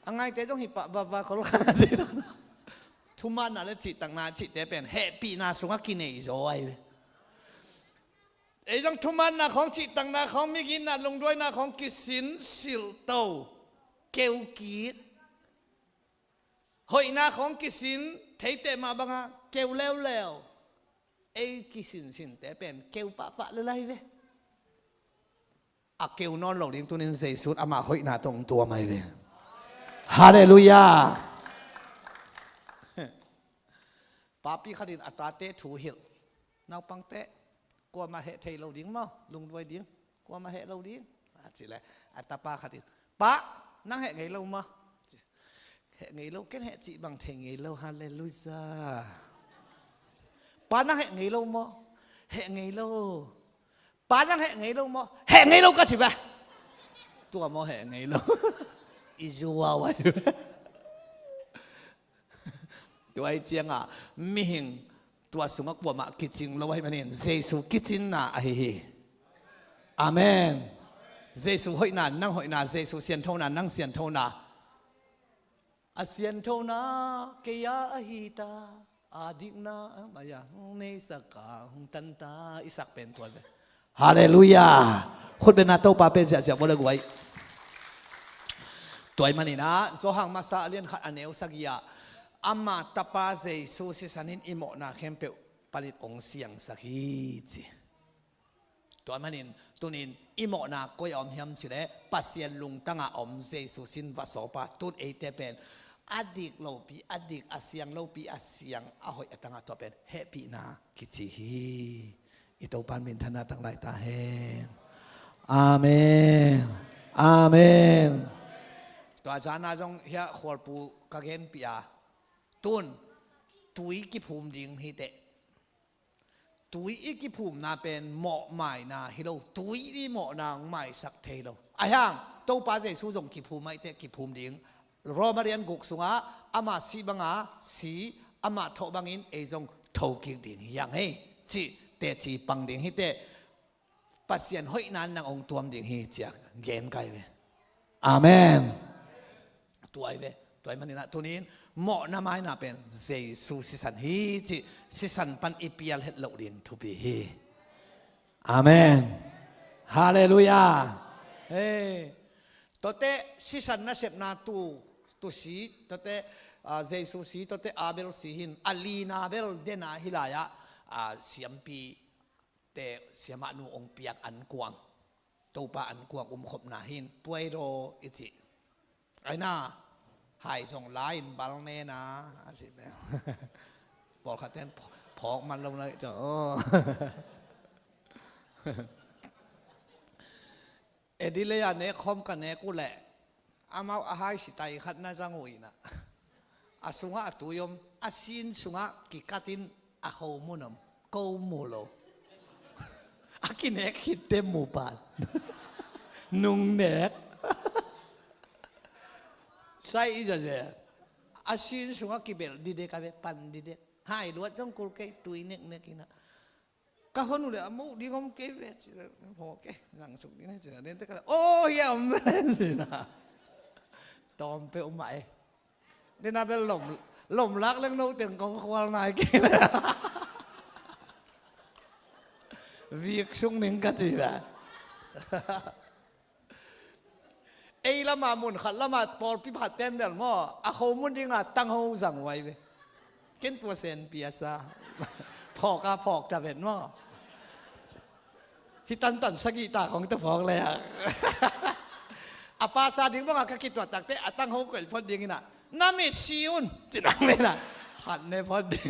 A ngaite zong hi pah vava khol kha. Thumaanna le cihtakna cihte pen hehpihna sungah kinei zaw ahi ve. Ei zong thumaanna khong, cihtakna khong, migitna, lungduaina khong kisin silhto, keukik. Hoihna khong kisin, theiteh mah banga keu leuleu. Ei kisinsinte pen keu pahpah lel ahi ve. A keu nawn lo ding tunin Jesu in ama hoihna tawh hong tuam ahi ve. Halleluiah. Papi khatin a tate thu hilh. Naupangte, kuamah heh thei lo ding maw, lungduai ding, kuamah heh lo ding. A cih leh a tapa khatin, "Pa, nang heh ngei lo maw?" "Heh ngei lo, ken heh cih bang thei ngei lo, halleluiah." "Pa, nang heh ngei lo maw?" "Heh ngei lo." "Pa, nang heh ngei lo maw?" "Heh ngei lo ka ci ve." "Tua maw heh ngei lo?" I zuau ahi ve. Tua ahih ciangah mihing tua sungah kuamah kicing lo ahih manin Jesu kicinna ahi hi. Amen. Jesu hoihna, nang hoihna, Jesu sianthona, nang sianthona. A sianthona kei a ahi ta, a dikna a maya hong neisak a hong tanta, i sak pen tua ve. Halleluiah. Khut bengna Topa pen ziahziah vua le guai. Tua ahih maninah Johan masa a lian khat a neu sagih ah, ama tapa Jesu sisan in i mawhna khempeuh panin hong siangsak hi ci. Tua ahih manin tunin i mawhna koi a om hiam cihleh, Pasian lungtangah om Jesu sin va sawpa tun eite pen a dik lopi, a dik, a siang lopi, a siang, a hoih a tangah tua pen hehpihna kici hi. I Topan minthanna tang lai ta hen. Amen. Amen. Tua zana zong hiah khualpu ka genpih a, tun tui kiphum ding hi teh. Tui i kiphumna pen mawhmaina hi lo. Tui i mawhna hong maisak thei lo. Ahi hang Topa Jesu zong kiphum ahih teh kiphum ding. Roma lian guk sungah, ama sih banga si, amah thoh bangin ei zong thokik ding hi hang hei, cih teci pang ding hi teh. Pasian hoihna in nang hong tuam ding hi, ci-a gen kai ve. Amen. Tua hi ve. Tua ahih maninah tunin mawhna maina pen Jesu sisan hi cih sisan pan i pial het loh ding thupi hi. Amen. Halleluiah. Hei. Tuate sisan nasepna tu, tu si, tuate, ah, Jesu si, tuate Abel si hi-in, a lina bel dena hi lai-ah, ah, siampi te siamahnu hong piak ankuang, Topa ankuang umkhopna hi-in puaidaw i cih. Aina, hai zong la-in bal nena a cih bel. Pawlkhat ten phawk man lo na i cih. Aw. Adelaide-a nek khawm ka nek uh leh Amau a hai sitai khat na zang uh inah, a sungah a tui om, a sin sungah kikatin a khomun om, ko mu lo. A kinek khitte mu pan. Nung nek. Sai i zaze. A sin sungah kibel dide ka ve, pan dide. Hai luat zong kul kei, tui neknek inah. Ka hon uh le a muh ding om kei ve ci le, haw kei, nang suk ding ci le, den te ka le, aw hiam ve ci na. Tawm peuh mah e. Den a bel lom, lom lak leng no teng kong khual nai kei le. Vik sung ning ka ci le. Ei lama mun khat lama pawlpi phat ten bel maw, a khomun dinga tangho zang uh ai ve. Ken tua sen piasa. Phawk a phawk ta vet maw. Hi tantan sagih ta khong ta phawk le a. A pasa ding banga ka kituat takte a tangho koih phot ding ina. Na mit si un. Ci dang le na. Khat ne phot ding.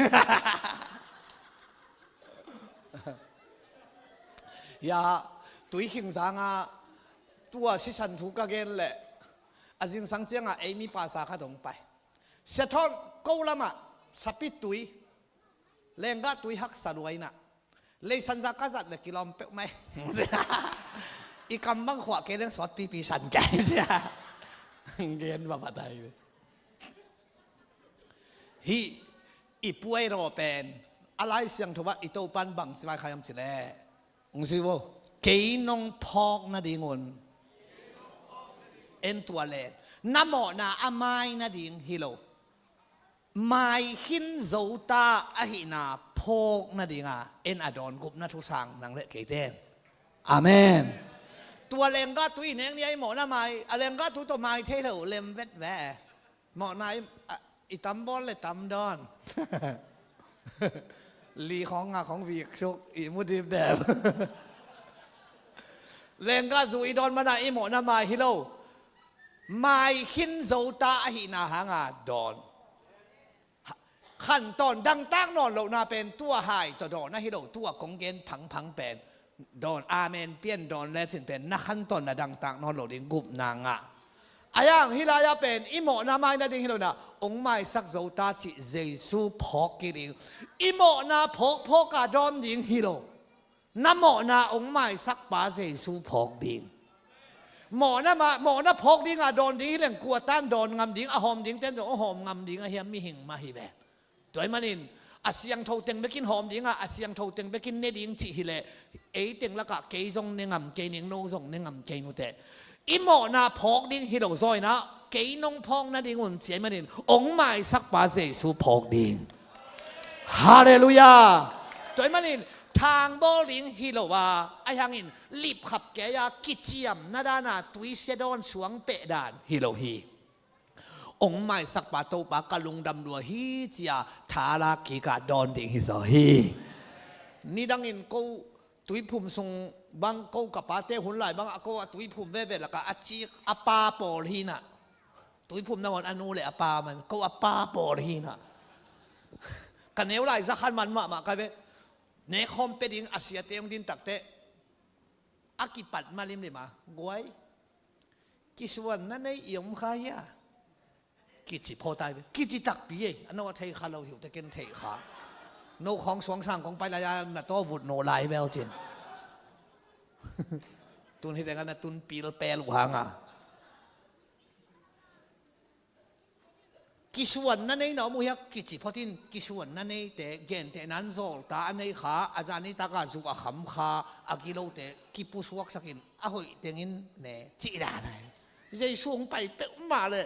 Ya, tui khing zanga tua sisan thu ka gen leh a zingsang cianga ei mi pasa khat hong pai. Sia Thon, ko lamah sapi tui, lenggah tui haksa lua inah, leisan zah ka zat le kilawm peuhmah e. I kam bang khuah kei leng sawt pipi san kei sia. Gen va va tai. Hih i puai raw pen a Lai Siangtho ah i Topan bangci vaikhai om cileh, hong zui vo. Kei nong phawk nadingun en tua len, na mawhna a mai nading hi lo, mai khin zo ta ahihna phawk nadinga en a dawn gupna thusang nang le kei ten. Amen. Tua lenggah tui i nek ni a i mawhna mai, a lenggah tui tawh mai thei lo lem vet ve. Mawhna i, a, i tam bawl le tam dawn. Li khawng nga khawng vik suk i mu dipdep. Lenggah zu i dawn mana i mawhna mai hi lo. Mai khin zo ta ahihna hanga dawn. Khantawn dangtak nawn lohna pen tua hai tawh dawn ahi lo, tua kong gen phangphang pen dawn, amen pian dawn lecin pen na khantawn na dangtak nawn lo ding gupna ngah. A yang hih lai-ah pen i mawhna mai nading hi lo na, hong maisak zo ta cih Jesu phawk kik ding. I mawhna phawkphawka dawn ding hi lo. Na mawhna hong maisak pa Jesu phawk ding. Mawhna ma, mawhna phawk dinga dawn ding hi leng kua tan dawn ngam ding, a hawm ding ten zong a hawm ngam ding a hiam mihing mah hi ve. Tua ahih manin a siangtho teng bekin hawm dinga, a siangtho teng bekin ne ding cih hileh, ei teng lakah kei zong ne ngam kei ning, no zong ne ngam kei nuteh. I mawhna phawk ding hi lo zawina, kei nong phawk nading un ci ahih manin hong maisak pa Jesu phawk ding. Halleluiah. Tua ahih manin thangbawl ding hi lo a, ahi hangin lipkhap kei a kiciamna dana tuisia dawn suang peh dan hi lo hi. Hong maisak pa Topa ka lungdam lua hi cia thalak kika dawn ding hi zaw hi. Nidangin ko tuiphum sung bang ko ka pate hun lai bang a ko a tuiphum veve laka a cik a pa pawl hi na. Tuiphum nangawn a nu le a pa man ko a pa pawl hi na. Ka neu lai zakhan man mahmah ka ve. Nekhawm pe ding a siate hong din takte a kipat malimlim a guai. Kisuan na nei i om kha hia? Kici phawtai ve. Kici takpi ei. A no a thei kha lo hiu te ken thei kha. No khawng suangsang kong pai lai a na tawvut no lai veu cin. Tun hi tengah na tun pil pel uh hanga. Kisuan na nei na om uh hiak kici photin kisuan na neite gentehna an zawlta a nei kha a zani taka zu a kham kha a gilote kipusuaksakin a hoih tengin ne cih dan ai. Jesu hong pai peuhmah le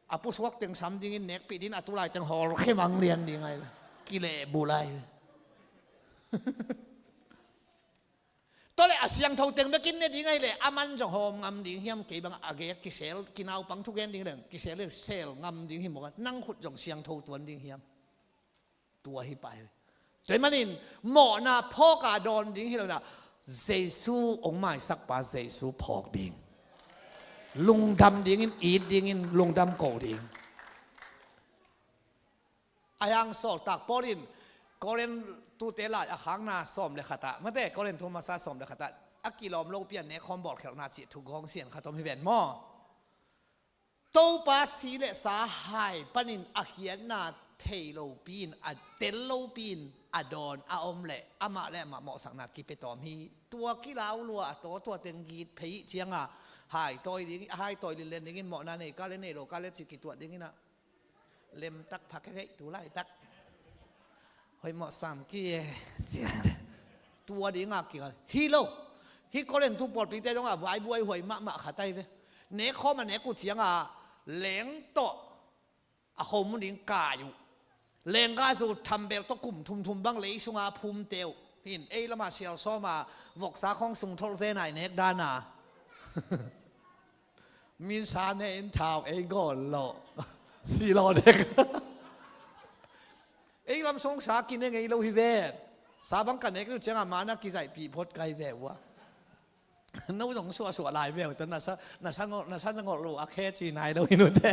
a pusuak teng sam dingin nekpih din a tulai teng hawlkhia mang lian ding ai. Kilehbulh ai. Tawleh a siangtho teng bekin ne ding ai leh a man zong hawm ngam ding hiam kei bang a gek kisel kinaupang thugen ding leng kisel leng sel ngam ding hi mawk a nang khut zong siangtho tuan ding hiam? Tua hi pai. Tua ahih manin mawhna phawka dawn ding hi lo na Jesu hong maisak pa Jesu phawk ding. Lungdam dingin it dingin lungdam ko ding. A yang sawltak Paul in Korin tute lai a khakna sawm le khatah mate Korin tu masa sawm le khatah a kilawm lopi a nekhawm bawlkhelhna cih thugawng sian khat om hi ven maw? Topa si le sa hai panin a khiatna thei lopi-in, a tel lopi-in a dawn a om leh amah le amah mawhsakna kipia tawm hi. Tua kilau lua a taw tua teng git phei cianga hai tawi ding, hai tawi linlen dingin mawhna nei ka le nei lo ka le ci kituat dingin ah lemtak pha kekei tu laitak. Hoih mawh sam ki e. Tua dinga kingal hi lo. Hi Korintu pawlpite dongah vaibuai huai mahmah khat ai ve. Nek khawm a nek uh cianga leng tawh a khomun ding kai uh. Lengga zu thambel tawh kum thumthum bang lei sunga phumte uh. Hin ei lama sial sawma voksa khawng sung tholh zenai nek dana. Min sa ne in thau ei gawl lo. Si lo dek. Ei lam song sa kine ngei lo hi ven. Sa bang ka nek lu cianga mana kizaihpih phot kai ve ua. No zong suahsuah lai ve ua ta nasa nasa ngol nasa ngol lu a khe ci nai lo hi nute.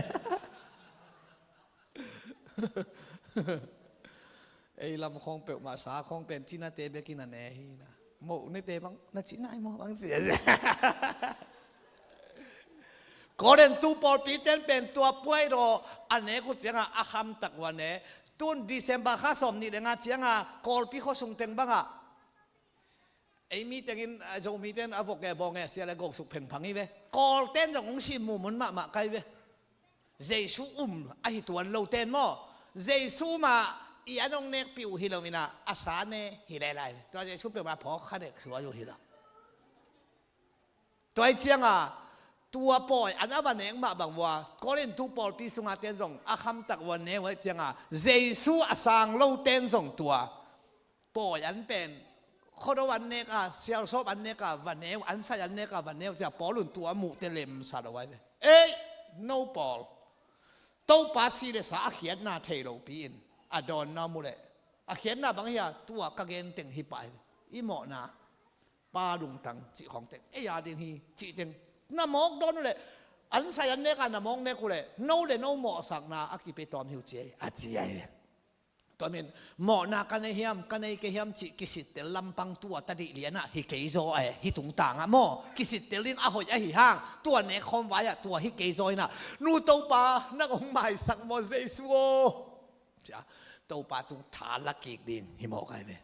Ei lam khawng peuhmah sa khawng pen cinate bekin a ne hi na. Moh nite bang na cinai maw bang ci. Korintu pawlpi ten pen tua puai daw a nek uh cianga a khamtak ua ne. Tun December kha sawm nih le nga cianga Kawlpi khuasung teng bangah ei mi tengin a Zomi ten a vok nge baw nge sia le gosuk phengphang hi ve. Kawl ten zong hong sim mumun mahmah kai ve. Jesu um ahi tuan lo ten maw? Jesu mah i an hong nekpih uh hi lo inah a sa ne hi lelai ve. Tua Jesu peuhmah phawk kha nek suai uh hi lo. Tua hi cianga tua pawi an a va nek mah bang ua Korintu pawlpi sunga ten zong a khamtak ua ne uh ahi cianga Jesu a sang lo ten zong tua pawi an pen khuado an neka sialsawp an neka va neu an sai an neka va neu cia Paul un tua muhte lemsa lo ai ve. Ei no Paul, Topa si le sa a khiatna thei lopi-in a dawnna mu leh a khiatna bang hia tua ka gen teng hi pah hi ve. I mawhna pa lungtang cih khawng teng ei a ding hi cih teng na mawk dawn uh leh an sai an neka na mawk nek uh leh no le no mawhsakna a kipia tawm hi uh ci ei a ci ai ve. Tua min mawhna ka nei hiam ka nei kei hiam cih kisittel lampang tua tadih lianah hi kei zaw e hi tungtangah maw kisittel ding a hoih ahi hang tua nek khawm vai-ah tua hi kei zaw inah nu Topa nang hong maisak maw Jesu aw. Cia Topa tung tha la kik ding hi mawk ai ve.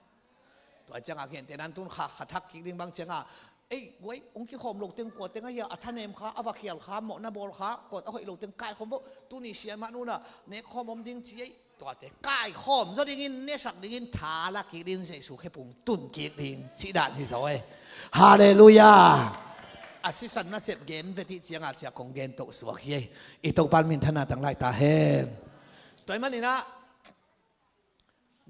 Tua cianga khian tenan tun kha kha thak kik ding bang cianga ei guai hong kikhawm lo teng kua teng ahi a thanem kha a va khial kha mawhna bawl kha kawt a hoih lo teng kai khawm bo tuni siamah nuna nek khawm om ding ci ei. Tuate kai khawm zaw dingin nesak dingin tha la kik dingin Jesu khepung tun kik ding cih dan hi zaw ei. Halleluiah. A sisan nasep gen vetih cianga cia kong gen toh suak hi ei. I Topan min thana tang lai ta hen. Tua hi maninah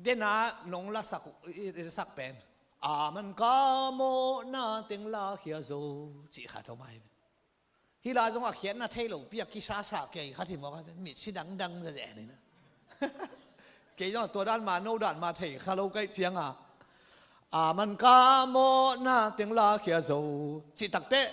dena nong lasak uh i sak pen a man ka mawhna teng la khia zo cih kha tho mai. Hi la zong a khiatna thei lo pi a kisasa kei kha thimawk a mit si dangdang zazeh ni na. Kei zong tua dan ma no dan ma thei kha lo kaih cianga a man ka mawhna teng la khia zo cih takteh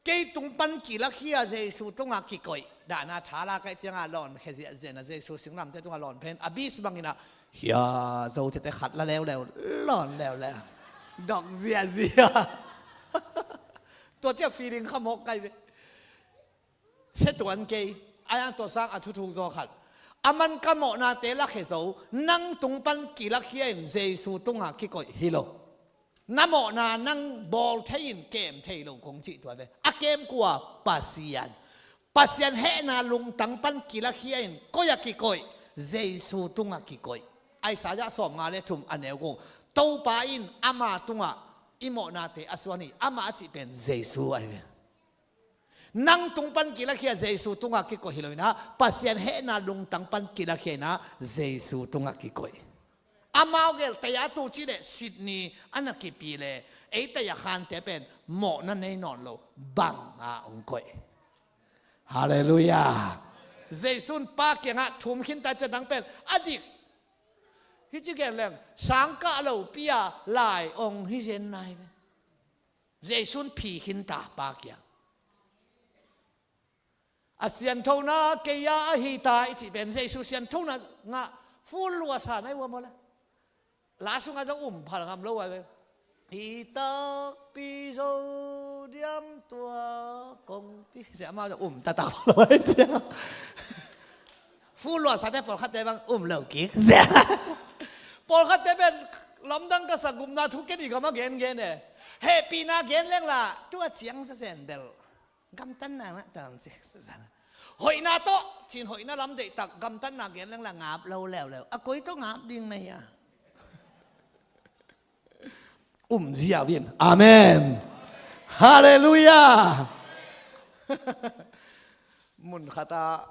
kei tung pan kilakhia Jesu tungah kikoih dahna thala kaih cianga lawn khia ziahziahna Jesu singlamte tungah lawn phen a bis banginah khia zo tete khat la leuleu lawn leuleu dok ziahziah. Tua ciah feeling kha mawk kai ve. Sia tuan kei a yang tua sang a thuthuk zaw khat a man ka mawhnate la khia zo nang tung pan kilakhia in Jesu tungah kikoih hi lo. Na mawhna nang bawl thei in kem thei lo kong cih tua ve. A kem kua Pasian. Pasian hehna lungtang pan kilakhia in koi a kikoih Jesu tungah kikoih. Isaiah sawmnga le thum a neu kung Topa in ama tungah i mawhnate a suan hi ama a cih pen Jesu ahi ve. Nang tung pan kilakhia Jesu tungah kikoih hi lo inah Pasian hehna lungtang pan kilakhia inah Jesu tungah kikoih. Amau gel taya tu ci le Sydney a na kipi le ei taya khante pen mawhna nei nawn lo banga hong koih. Halleluiah. Jesu in pa kiangah thum khinta ciatang pen a dik hi ci gen leng sangkah lo pi-a lai hong hi zen nai ve. Jesu in phi khinta pa kiang a sianthona kei a ahi ta i cih pen Jesu sianthona ngah ful lua sa nai ua maw le. La sungah zong um phal ngam lo a ve. Hi takpi zo Diam tua kongpi. Sia amau um taktak lo ai cia. Fu luahsate pawlkhatte bang um lo kik sia. Pawlkhatte pen lamdang ka sa, gupna thu ken i gam a gengen e. Hehpihna gen leng la tua ciang sa sen bel gamtatna na tam ci. Hoihna tawh cin, hoihna lam deihtak, gamtatna gen leng la ngap lo leuleu. A koi tawh ngap ding na hia? Um ziau in. Amen. Halleluiah. Mun khat ah,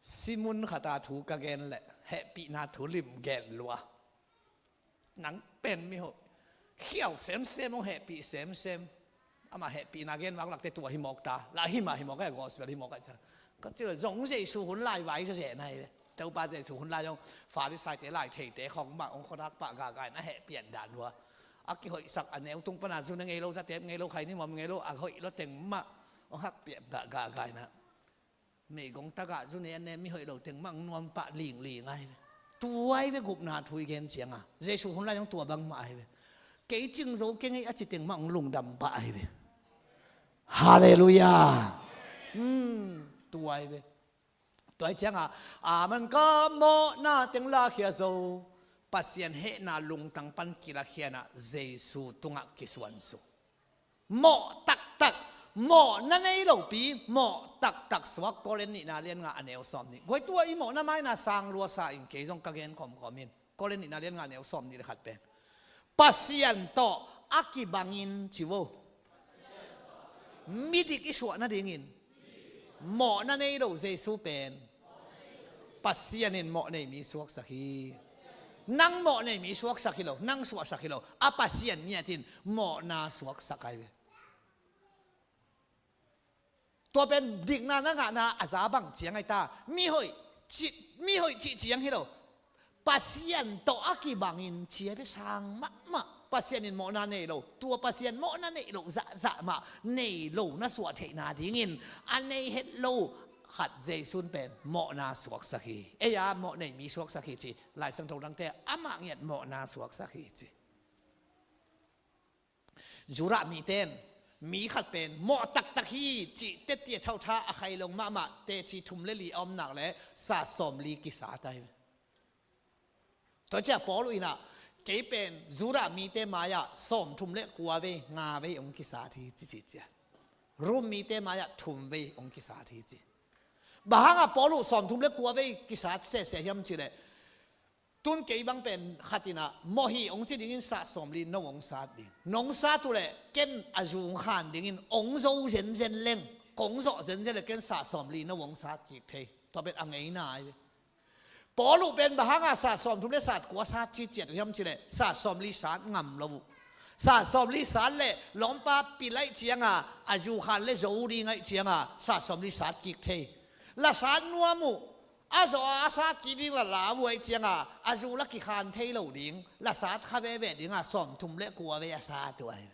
si mun khat ah thu ka gen leh hehpihna thu lim gen lua. Nang pen mi hoih, khial semsem, hong hehpih semsem. Amah hehpihna gen vak lakte tua hi mawk ta. La hi mah hi mawk a, gospel hi mawk a cia. Ka ci lo zong Jesu hun lai vai sia zen ai ve. Topa Jesu hun lai zong Farisaite, lai theite khong mah hong khuadak pah gagai na hehpian dan hua. A kihoihsak a neu tung pana zu ne ngei lo, zatep ngei lo, khaini muam ngei lo, a hoih lo teng mah hong hakpian pah gagai na. Meigong tagah zu ne an ne mi hoih lo teng mah hong nuam pah lingling ai ve. Tua ai ve gupna thu i gen cianga. Jesu hun lai zong tua bangmah ai ve. Kei cing zo kei ngei a ci teng mah hong lungdam pah ai ve. Halleluiah. Hmm, tua ai ve. Tua ai cianga, a man ka mawhna teng lakhia zo. Pasian hehna lungtang pan kilakhia na Jesu tungah kisuan su. Mawh taktak, mawhna nei lopi, mawh taktak suak. Korin nihna lian nga a neu sawm nih. Guai tua i mawhna maina sang lua sa in kei zong ka gen kawmkawm in. Korin nihna lian nga a neu sawm nih le khat pen Pasian tawh a kibangin ci vo. Midik i suah nadingin mawhna nei lo Jesu pen Pasian in mawh nei mi suaksak hi. Nang mawh nei mi suaksak hi lo, nang suahsak hi lo. A Pasian ngiat in mawhna suaksak ai ve. Tua pen dikna na ngahna a za bang ciang ai ta. Mi hoih cih, mi hoih cih ciang hi lo. Pasian tawh a kibangin ci ai ve, sang mahmah. Pasian in mawhna nei lo, tua Pasian mawhna nei lo zahzah mah nei lo na suah theihna dingin a nei het lo khat Jesu in pen mawhna suaksak hi. Ei a mawh nei mi suaksak hi ci. Lai Siangtho dangte amah ngiat mawhna suaksak hi ci. Judah mite in mi khat pen mawh taktak hi cih tete a thautha a khailong mahmah teci thum le li a om nak le sat sawmli kisat ai. Tua ciah Paul in ah kei pen Judah mite mai-ah sawmthum le kua vei, nga vei hong kisat hi ci, ci ciah. Rom mite mai-ah thum vei hong kisat hi ci. Bang hangah Paul uh sawmthum le kua vei kisat sehseh hiam cih leh, tun kei bang pen khat in ah mawh hi hong ci dingin sat sawmli no hong sat ding. Nong sat uh leh ken a zung khan dingin hong zo zenzen leng, kong zawh zenzen leh ken sat sawmli no hong sat kik thei. Tua pen a ngeina ai ve. Paul uh pen bang hanga sat sawmthum le sat kua sat ci ciat uh hiam cih leh sat sawmli sat ngam lo uh. Sat sawmli sat leh lawmpa pil aih cianga a zu khan le zo ding aih cianga sat sawmli sat kik thei. La sat nuam uh. A zawh a sat kik ding la lau uh aih cianga a zu la kikhan thei lo ding. La sat kha veve dinga sawmthum le kua vei a sat uh ai.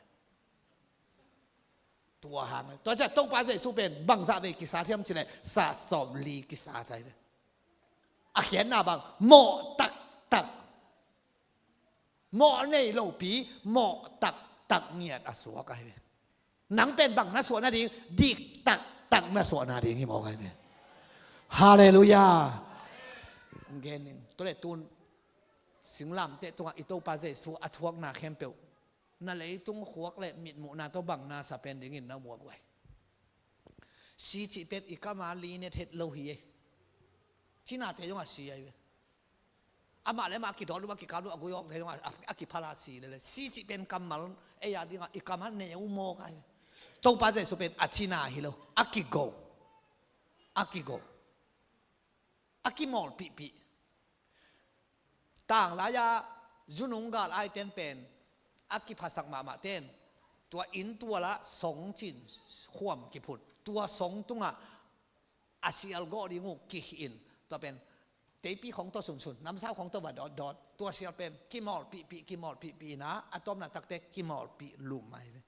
Tua hang, tua ciah Topa Jesu pen bangzah vei kisat hiam cih leh sat sawmli kisat ai ve. A khiatna bang mawh taktak. Mawh nei lopi mawh taktak ngiat a suak ai ve. Nang pen bang na suah nading, dik taktak na suah nading hi mawk ai ve. Halleluiah. Gen in, tua leh tun singlamteh tungah i Topa Jesu a thuakna khempeuh na leitung khuak le mitmuhna tawh bang na sa pen dingin na muak uh ai. Si cih pen i kama linet het lo hi ei. Cinate zong a si ai ve. Amah le amah a kidawt lum a kikap lum a gui awkte zong a, a, a kiphala si lele. Si cih pen kammal ei a dingah i kamah neu mawk ai ve. Topa Jesu pen a cina hi lo. A kigo. A kigo. A kimawlpihpih. Tanglai-a zunung gal aiten pen a kiphasak mahmah ten tua inn tualah song cin khuam kiphut, tua song tungah a sial gawh ding uh kihih in, tua pen teipi khong tawh sunsun, namsau khong tawh va dawtdawt, tua sial pen kimawlpihpih, kimawlpihpih inah a tawpna takte kimawlpih lum ahi ve.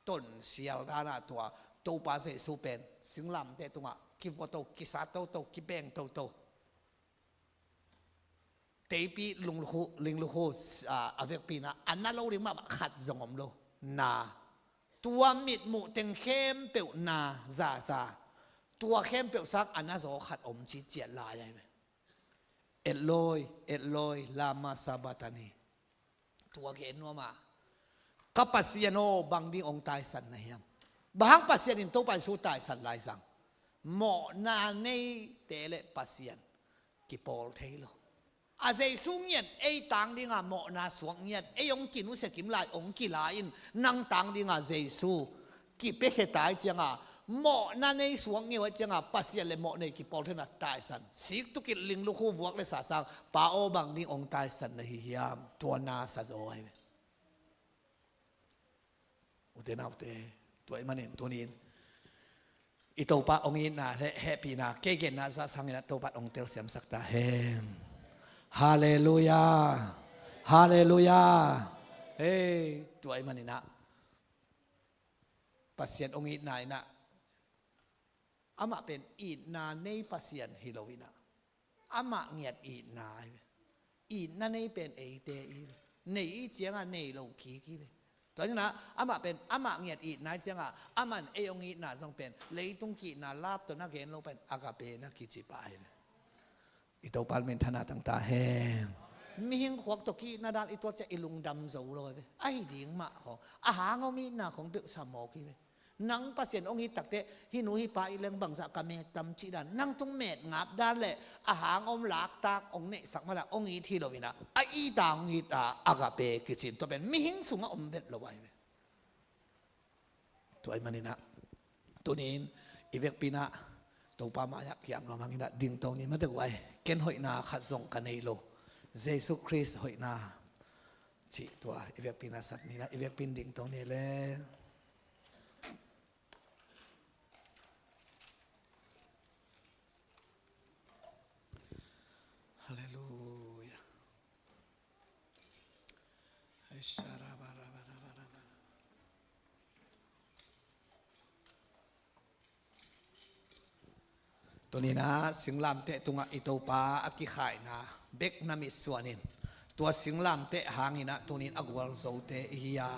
Tonsial danah tua Topa Jesu pen singlamteh tungah kivuato, kisat toto, kibeng toto. Teipi linglukhu, linglukhu, a, a vekpi in ah, a na lo ding mahmah khat zong om lo. Na. Tua mitmuh teng khempeuh na zaza. Tua khempeuh sang a na zaw khat om ci ciat lai ahi ve. Eloi, Eloi, lama sabachthani. Tua gen nuam a, ka Pasian aw, bang ding hong taisan na hiam? Bang hang Pasian in Topa Jesu taisan lai zang? Mawhna neite le Pasian kipawl thei lo. A Jesu ngiat ei tang dinga mawhna suak ngiat, ei hong kinusia kim lai hong kila in, nang tang dinga Jesu kipiakhia ta ahih cianga, mawhna nei suak ngeu ahih cianga, Pasian le mawh nei kipawl theihna taisan. Sik tukilh, linglukhu, vuak le sa sang, Pa aw, bang ding hong taisan na hi hiam? Tua na sa zaw ahi ve. Ute naute, tua ahih manin tunin i Topa hong itna le hehpihna, kei genna zah sangin ah Topa hong telsiamsak ta hen. Halleluiah. Halleluiah. Hei, tua ahih manin ah Pasian hong itna in ah, amah pen itna nei Pasian hi lo in ah, amah ngiat itna ahi ve. Itna nei pen eite i hi ve. Nei i cianga nei lo kik i hi ve. Tua hi in ah, amah pen amah ngiat itna i hi cianga, aman ei hong itna zong pen leitung ki-itna lap tawh na gen lo pen agape na kici pah ahi ve. I Topa minthanna tang ta hen. Mihing khuak tawh ki-itna dan i tuat ciang i lungdam zo lo ahi ve. Ahi ding mah khawng, a hang om itna khawng peuh sa mawk hi ve. Nang Pasian hong it takteh, hih nu hih pa it leng bangzah ka met tam cih dan, nang tung met ngap dan le a hang om laktak hong neihsak mah dan hong it hi lo in ah, a it a hong it a agape kici in, tua pen mihing sungah om vet lo ahi ve. Tua ahih manin ah tunin i vekpi in ah Topa mai-ah kiam nuam hang in ah dingto ni mate guai. Ken hoihna khat zong ka nei lo, Jesu Khrist hoihna cih tua i vekpi in ah sat ni in ah, i vekpi in dingto ni le. Halleluiah. Tuni in ah singlamteh tungah i Topa a kikhaihna bek na mitsuan in, tua singlamteh hangin ah tuni in a gualzote i hi a,